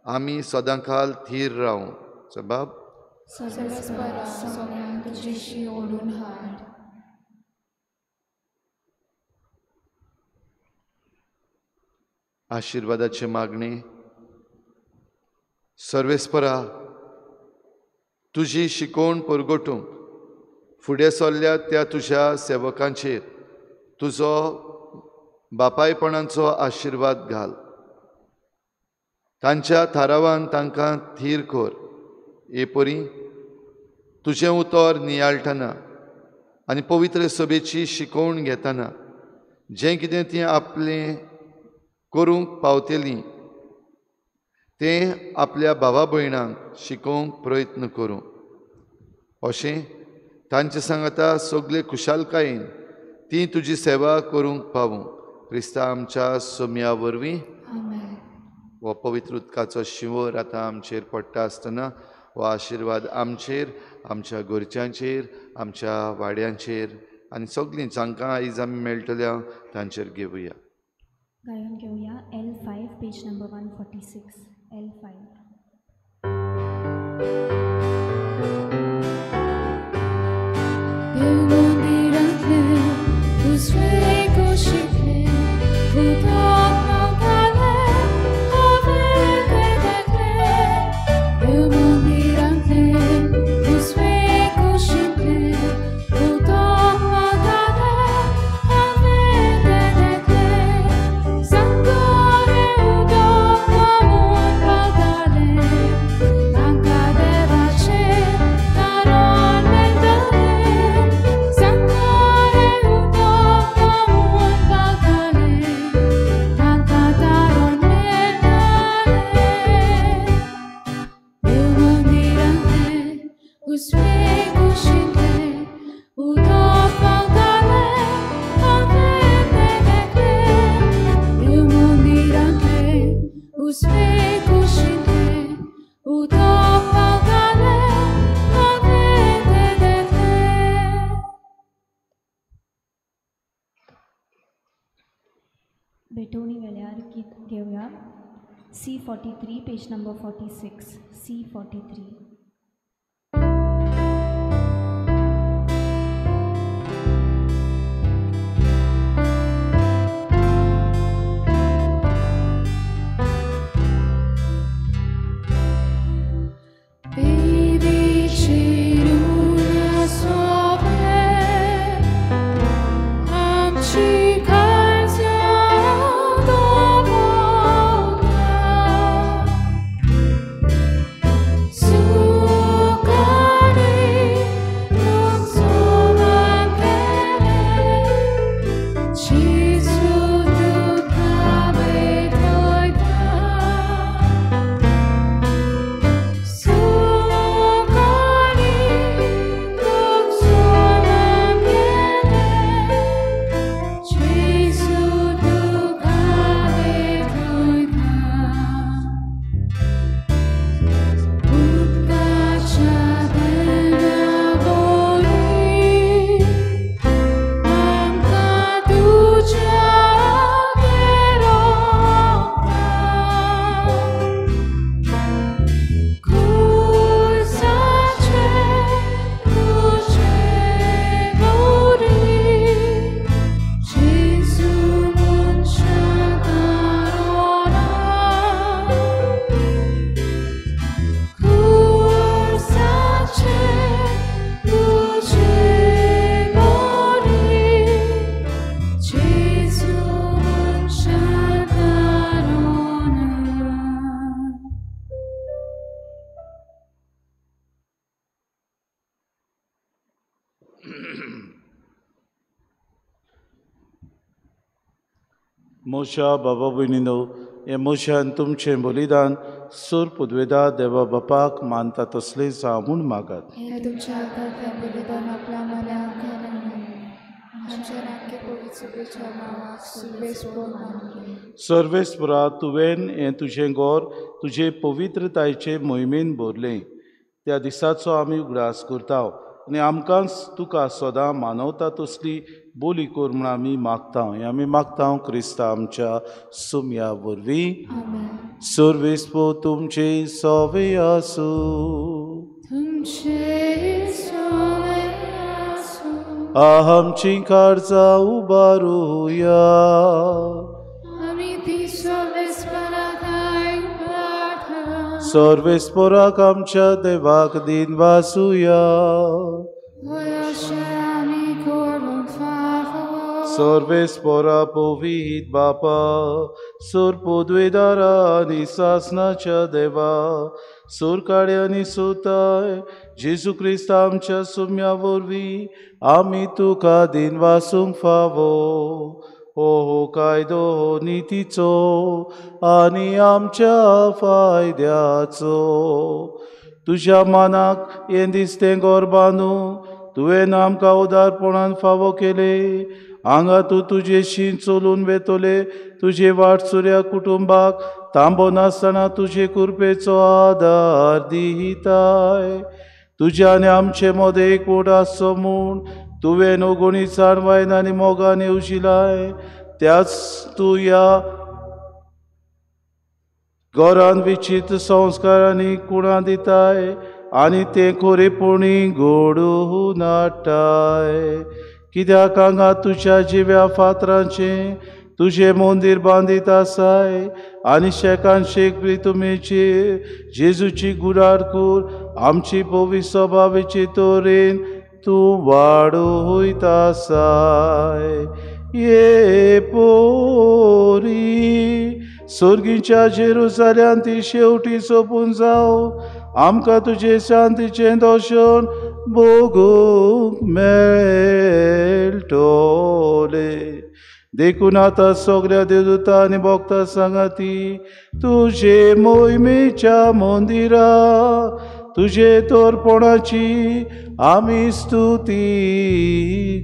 आमी सदांकाल थीर रावूं। जबाब आशिर्वादाचे मागणे। सर्वेस्परा, तुजी शिकोवण परगटूंक फुडें सरल्या त्या तुज्या सेवकांचेर तुजो बापायपणाचो आशिर्वाद घाल, तांच्या थारावान तांकां थीर कर। हे परी तुजें उतर नियाळटना आनी पवित्र सभेची शिकोवण घेतना जें कितें तीं आपलें करूंक पावतलीं तें आपल्या भावा भयणांक शिकोवंक प्रयत्न करूं, अशें तांचे सांगाता सगळे खुशालकायेन ती तुजी सेवा करूंक पावूं। क्रिस्ता आमच्या सोम्या वरवीं। हो पवित्र उदकाचो शिंवर आतां आमचेर पडटा आसतना हो आशिर्वाद आमचेर, आमच्या घरच्यांचेर, आमच्या वाड्यांचेर आनी सगळीं जांकां आयज आमी मेळटल्या तांचेर घेवया।
गायन घेवया L5 page number 146 L5।
देव मंदिरांतलें दुसरें शिकलें। उसवे कुशींतलें उदक व्हांवतालें हांवें तें देखलें देव मंदिरांतलें उसवे कुशींतलें उदक व्हांवतालें हांवें तें देखलें.
भेटवणी वेळार गीत घेवया. C43 page number 46. C43.
मोशा बाबा भयणीनो, हे मोशान तुमचें बलिदान सूर पुदवेदा देवा बापाक मानता तसलें जावं म्हूण मागात.
हे तुमच्या हातांतलें बलिदान आपल्या आमच्या रानके पवित्र सभेच्या नांवाक सर्वेस्पर मानूं.
सर्वेस्परा, तुवें हें तुजें गोर तुजे पवित्रतायेचे मोहिमेन भरलें. त्या दिसाचो आमी उगडास करता आनी आमकांच तुका सदां मानवता तसली बोली कर म्हूण आमी मागता. हें आमी मागता क्रिस्ता आमच्या सुमया वरवीं. सर्वेस्पर तुमचे सवे आसूं. आमची काळजां उबारुया. सर्वेस्पराक आमच्या देवाक दिन वासुया. सर्वेस्परा पवित्र बापा, सूर पदवेदारा आनी सासनाच्या देवा, सूर काड्या आनी सुताय जेजू क्रिस्त आमच्या सुम्या वरवीं आमी तुका दिन वासूंक फावो. हो कायदो हो नितीचो आनी आमच्या फायद्याचो. तुज्या मानाक हें दिसतें गोर बांदूं तुवें आमकां उदारपणान फावो केलें. हांगा तूं तुजेशी चलून वेतले तुजे वाटसुऱ्या कुटुंबाक तांबो नासतना तुजे कृपेचो आदार दिताय. तुज्या आनी आमचे मदें एकवट आसचो म्हूण तुवें अगणीत जाणवायन आनी मोगान येवजिलाय. त्याच तूं ह्या घरान विचित्र संस्कारांनी कुणां दिताय आनी तें खरेपणी घडोवन हाडटाय. कित्याक हांगा तुज्या जिव्या फातरांचें तुजें मंदीर बांदीत आसाय आनी शेकान शेक प्रितुमेची जेजूची गुराडकूर आमची पवित्र सभावेची तरेन तूं वाडयत आसाय. ये पोरी सोर्गीच्या जेरुजाल्यांत ती शेवटी सोंपून जावं. आमकां तुजे शांतीचें दर्शन भोगूंक मेळटलें. देखून आतां सगळ्या देवदूता आनी भक्ता सांगाती तुजे मोहिमेच्या मंदिरा तुजे तोरपणाची आमी स्तुती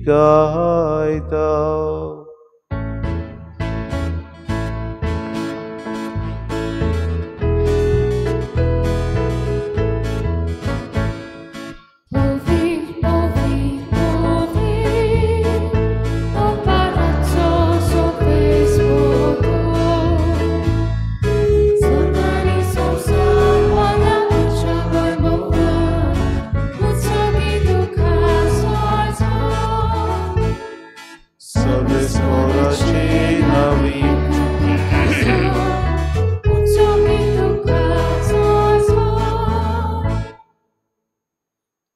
गायता.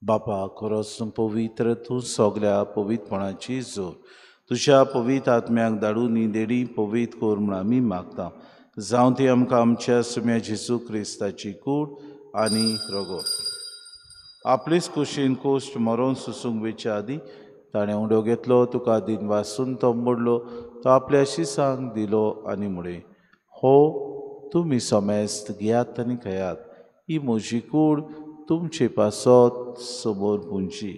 बापा खरोच तूं पवित्र, तूं सगल्या पवित्रपणाची जोर. तुज्या पवित्र आत्म्याक धाडून ही देणी पवित्र कर म्हूण आमी मागता. जावं ती आमकां आमच्या सुम्या जेजू क्रिस्ताची कूड आनी रगत. आपलेच कुशीन कोश्ट मरोन सोसूंक वेच्या आदीं ताणें उंडो घेतलो, तुका दिन वासून तो मोडलो, तो आपल्या शिसांक दिलो आनी म्हळें, हो तुमी समेस्त घेयात आनी खायात, ही म्हजी कूड तुमचे पासत समोर पुंची.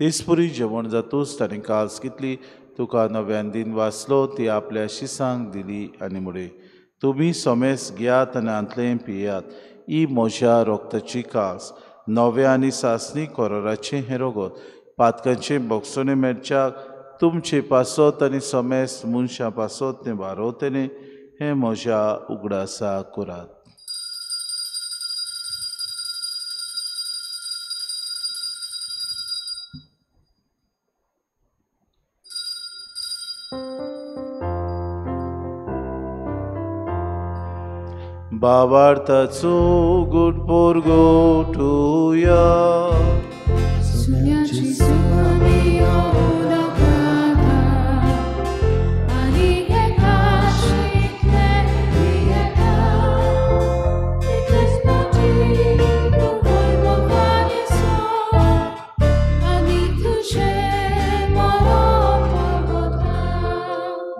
तेचपरी जेवण जातूच ताणें कास घेतली, तुका नव्यान दिन वाचलो, ती आपल्या शिसांक दिली आनी म्हळें, तुमी समेस्त घेयात आनी हांतलें पियात, ही म्हज्या रक्ताची कास, नव्या आनी सासणी कोराराचें हें रगत, पातकांचे बोगसणे मेळच्याक तुमचे पासत आनी समेस्त मनशां पासत तें वारोवतलें, हें म्हज्या उगडासा करात. बाबार्थाचो गुड पोरगोटुया.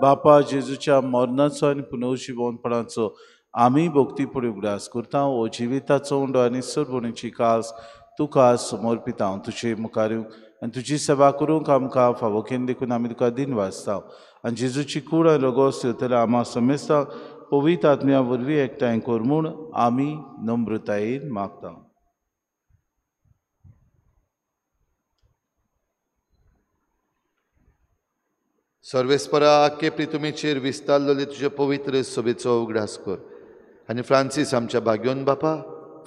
बापा जेजूच्या मरणाचो आनी पुनर्जिवनपणाचो आमी भक्तीपुडी उगडास करता. हो जिविताचो उंडो आनी सरभोवणीची कास तुका समर्पिता. तुजे मुखार आनी तुजी सेवा करूंक आमकां फावो केली देखून आमी तुका दिन वाचता. आनी जेजूची कूड आनी रगत येतल्या आमा समेस्तांक पवित्र आत्म्या वरवीं एकठांय कर म्हूण आमी नम्रतायेन मागता.
सर्वेस्परा आख्खे प्रितुमेचेर विस्तारलेले तुजे पवित्र सभेचो उगडास कर आनी फ्रांसीस आमच्या भाग्योन बापा,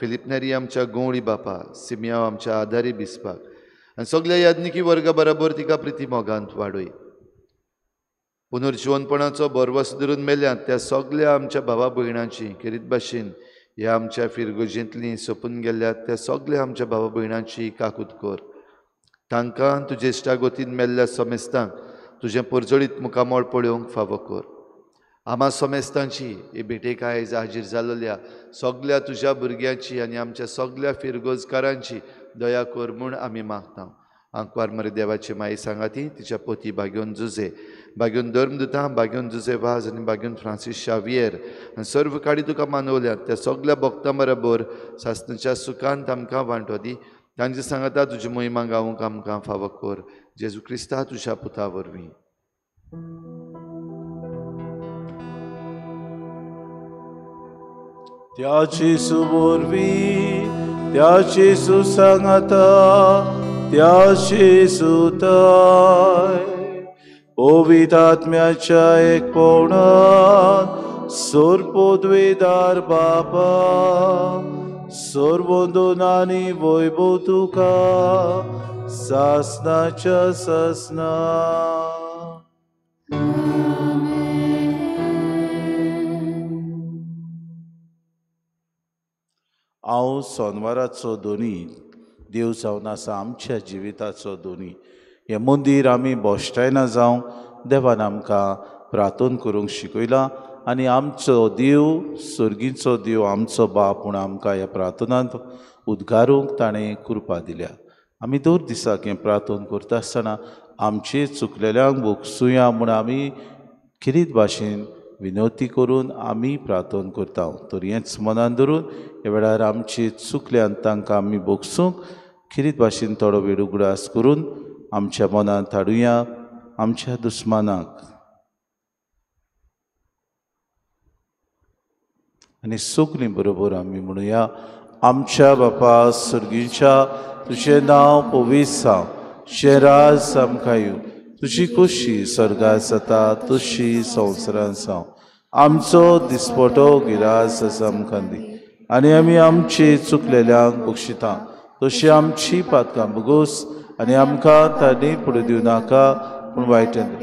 फिलीप नेरी आमच्या गंवळी बापा, सिमियांव आमच्या आदारी बिस्पाक आनी सगल्या याज्ञिकी वर्गा बराबर तिका प्रिती मोगांत वाडय. पुनर्जिवनपणाचो भरवस धरून मेल्यात त्या सगल्या आमच्या भावा भयणांची खेरीत भाशेन ह्या आमच्या फिरगोजेंतलीं सोंपून गेल्यात त्या सगल्या आमच्या भावा भयणांची काकूत कर. तांकां तुजे इश्टागोतीन मेल्ल्या समेस्तांक तुजें परजळीत मुखामळ पळोवंक फावो कर. आमा समेस्तांची ही भेटेक आयज हाजीर जाल्ल्या सगल्या तुज्या भुरग्यांची आनी आमच्या सगल्या फिरगोजकारांची दया कर म्हूण आमी मागता. आंकवार मरे देवाची माई सांगाती तिच्या पोती बाग्योन जुजे, बाग्योन धर्मदुतां, बाग्योन जुजे वाज आनी बाग्योन फ्रांसीस शावियर आनी सर्व काडी तुका मानवल्यात त्या सगल्या भक्तां बरोबर सासणाच्या सुखांत आमकां वांटो दी. तांचे सांगाता तुजी मोहिमा गावूंक आमकां फावो कर. जेजू क्रिस्ता तुज्या पुता वरवीं.
त्या जेजू वरवीं, त्या जेजू सांगाता, त्या जेजूताय पवित्र आत्म्याच्या एकपणान सर्वपदवेदार बापा, सर्वंदनानी वैभव तुका सासनाच्या सासना. हांव सोनवाराचो दोनी देव जावन आसा आमच्या जिविताचो दोनी. हें मंदीर आमी भश्टायना जावं देवान आमकां प्रार्थना करूंक शिकयलां आनी आमचो देव सर्गीचो देव आमचो बाप म्हूण आमकां ह्या प्रार्थनांत उद्गारूंक ताणें कृपा दिल्या. आमी दर दिसाक हें प्रार्थना करता आसतना आमचे चुकलेल्यांक भोगसुया म्हूण आमी खेरीत भाशेन विनवती करून आमी प्रार्थना करता. तर हेंच मनान धरून ह्या वेळार आमचे चुकल्यान तांकां आमी भोगसूंक खेरीत भाशेन थोडो वेळ उगडास करून आमच्या मनांत हाडुया आमच्या दुस्मानाक आनी सगळीं बरोबर आमी म्हणुया. आमच्या बापा सर्गीच्या, तुजें नांव पवित्र जावं, तुजें राज आमकां येवं, तुजी खोशी स्वर्गार जाता तशी संवसारांत जावं. आमचो दिसपटो गिरास आसा आमकां दी आनी आमी आमचे चुकलेल्यांक बक्षिता तशी आमची पातकां भोगोस आनी आमकां तांणी फुडें दिवं नाका पूण वायटान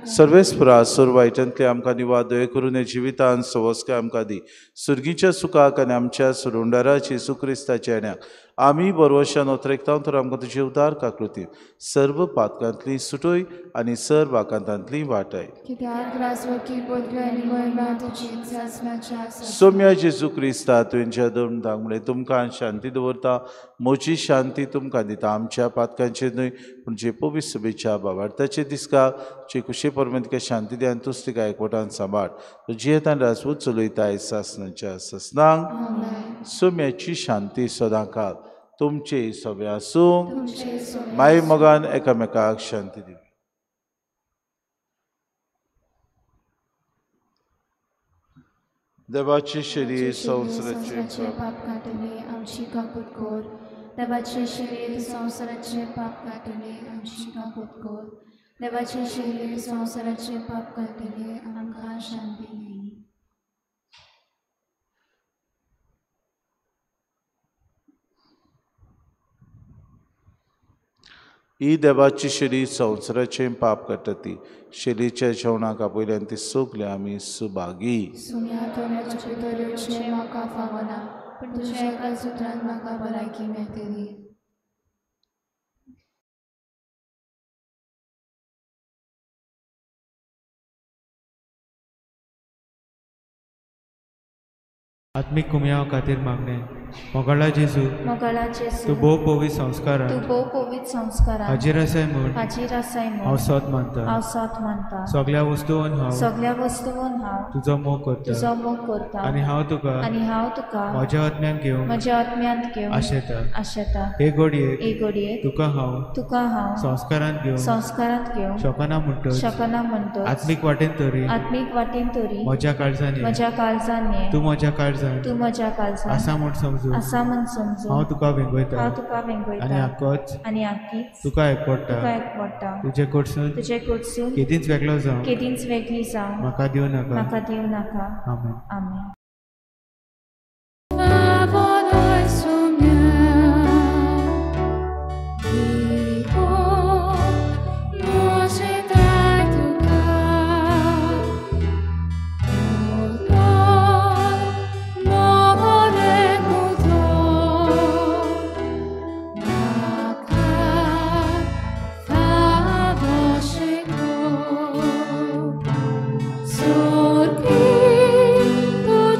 सर्वेस्परा सोर वायटांतले आमकां निवाद दया करून जिवितान सवस्काय आमकां दी. सुर्गीच्या सुखाक आनी आमच्या सुरुंडाराची सुक्रिस्ताच्या येण्याक आमी बरवशान ओतरेकता तर आमकां तुजे उदार काकृती सर्व पातकांतली सुटोय आनी सर्व आकांतांतली वाटाय. सोम्या जेजू क्रिस्ता तुवें दोन दांगडे तुमकां शांती दवरता, म्हजी शांती तुमकां दिता. आमच्या पातकांचेर न्हय पूण जे पवित्र सभेच्या बाबार्थाचे दिसका जे कुशे परमेंत शांती दी आनी तूच तिका एकवटान सांबाळ. जियेतान राजपूत चलयता सासनाच्या ससनांक. सोम्याची शांती सदांकाळ तुमचे सगळे आसूं. माय मोगान एकामेकाक शांती दिवी. देवाचे शरीर संवसाराचे
पाप काडटले आमची काकूत कर. देवाचे शरीर संवसाराचे पाप काडटले आमची काकूत कर. देवाचे शरीर संवसाराचे पाप काडटले आमकां शांती दी.
ही देवाची शरीर संवसाराचें पाप काडटा ती शरीरच्या जेवणाक आपयल्यान ती सगळीं आमी सुभागी.
म्हाका फावना पूण तुज्या एका सुत्रान म्हाका भलायकी मेळटली.
आत्मीक कुमयाव खातीर मागणें. मोगाळा जेजू,
मोगाळा जेजू,
तूं भोव पवित्र संस्कारान,
तूं भोव पवित्र संस्कारान
हाजीर आसाय म्हूण,
हाजीर आसाय म्हूण
हांव सत मानता,
हांव सत मानता.
सगळ्या वस्तून हांव,
सगळ्या वस्तून हांव
तुजो मोग करता,
तुजो मोग करता.
आनी हांव तुका,
आनी हांव तुका
म्हज्या आत्म्यान घेवन,
म्हज्या आत्म्यांत घेवन
आशेता,
आशेता.
हे घडयेक,
हे घडयेक
तुका हांव,
तुका हांव
संस्कारांत घेवन,
संस्कारांत घेवन
शकना म्हणटच,
शकना म्हणटच
आत्मीक वाटेन तरी,
आत्मीक वाटेन तरी
म्हज्या काळजान,
म्हज्या काळजान
तूं म्हज्या काळजान,
तूं म्हज्या काळजान
आसा म्हूण समजून,
आसा म्हूण समजून
हांव तुका वेंगयता,
हांव तुका वेंगयता.
आनी आकोच,
आनी आकीच
तुका एकवटा,
तुका एकवटा.
तुजे कडसून,
तुजे कडसून
केदींच वेगळो जावं,
केदींच वेगळी जावं
म्हाका दिवं नाका,
म्हाका दिवं नाका.
आमेन.
आमेन.
Surgi, tu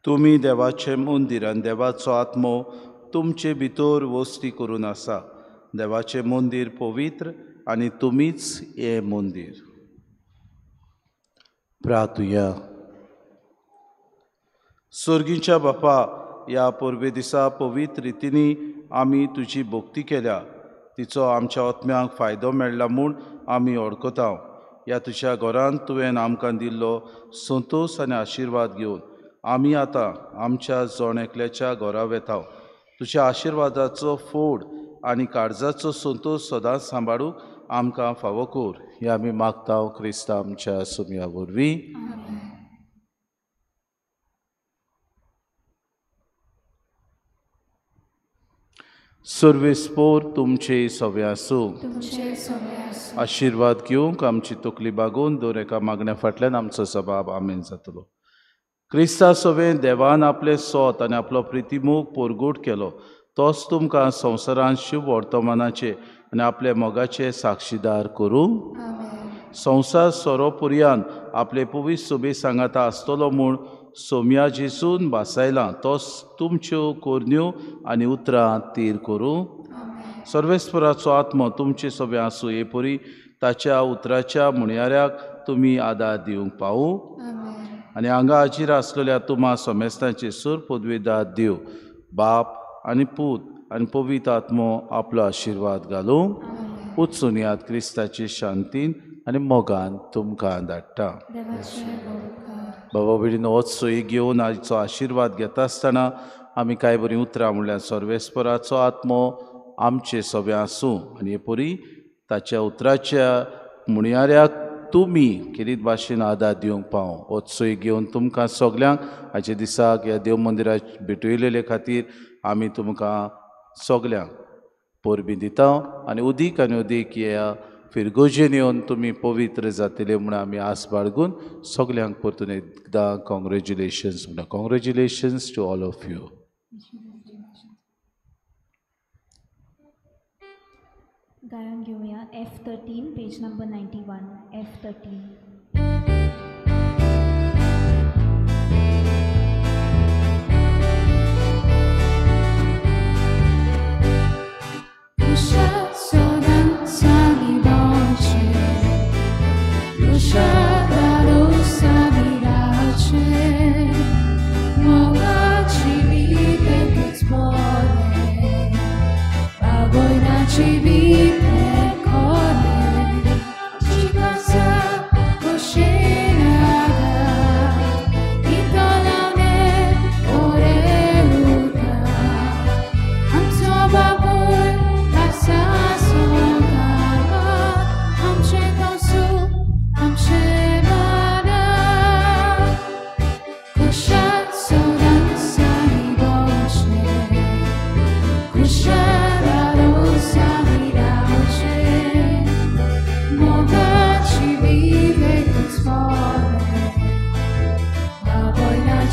तुमी देवाचें मंदीर आनी देवाचो आत्मो तुमचे भितर वस्ती करून आसा। देवाचें मंदीर पवित्र आनी तुमीच हें मंदीर। प्रार्थुया। स्वर्गीच्या बापा, ह्या परबे दिसा पवित्र रितींनी आमी तुजी भक्ती केल्या, तिचो आमच्या आत्म्यांक फायदो मेळ्ळा म्हूण आमी वळखता। ह्या तुज्या घरांत तुवें आमकां दिल्लो संतोश आनी आशिर्वाद घेवन आमी आतां आमच्या जण एकल्याच्या घरा वेता। तुज्या आशिर्वादाचो फोड आनी काळजाचो संतोश सदांच सांबाळूंक आमकां फावो कर, हें आमी मागता क्रिस्ता आमच्या सुमया वरवीं। सर्वेस्पोर तुमचे सवे आसूं। आशिर्वाद घेवंक आमची तकली बागोवन दर एका मागण्या फाटल्यान आमचो सबाब आमेन जातलो। क्रिस्ता सवें देवान आपलें सोत आनी आपलो प्रितीमोग परगट केलो, तोच तुमकां संवसारांत शुभ वर्तमानाचे आनी आपल्या मोगाचे साक्षीदार करूं। संवसार सोरो पुरयान आपले पवित्र सोबे सांगाता आसतलो म्हूण सोम्या जेसून भासायलां, तोच तुमच्यो कोरण्यो आनी उतरां तीर करूं। सर्वेस्पराचो आत्मो तुमचे सगळे आसूं, हे परी ताच्या उतराच्या म्हणयाऱ्याक तुमी आदार दिवंक पावूं। आनी हांगा हाजीर आसलेल्या तुमा समेस्तांचे सूर पदवेदार देव बाप आनी पूत आनी पवित्र आत्मो आपलो आशिर्वाद घालूं। उत्सून याद क्रिस्ताचे शांतीन आनी मोगान तुमकां धाडटा। बाबा बेडीन होच सोयी घेवन आयचो आशिर्वाद घेता आसतना आमी कांय बरीं उतरां म्हणल्यार सर्वेस्पराचो आत्मो आमचे सगळे आसूं आनी हे परी ताच्या उतराच्या म्हणयाऱ्याक तुमी खेरीत भाशेन आदार दिवंक पावो। होच सोयी घेवन तुमकां सगल्यांक आयच्या दिसाक ह्या देव मंदिराक भेटयलेले खातीर आमी तुमकां सगल्यांक परबीं दिता आनी उदीक आनी उदीक ह्या फिरगोजेन येवन तुमी पवित्र जातले म्हूण आमी आस बाळगून सगल्यांक परतून एकदां कॉंग्रेच्युलेशन्स म्हणटा। Congratulations to all of you.
गायन घेवया F13 page number 91 F13।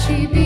She be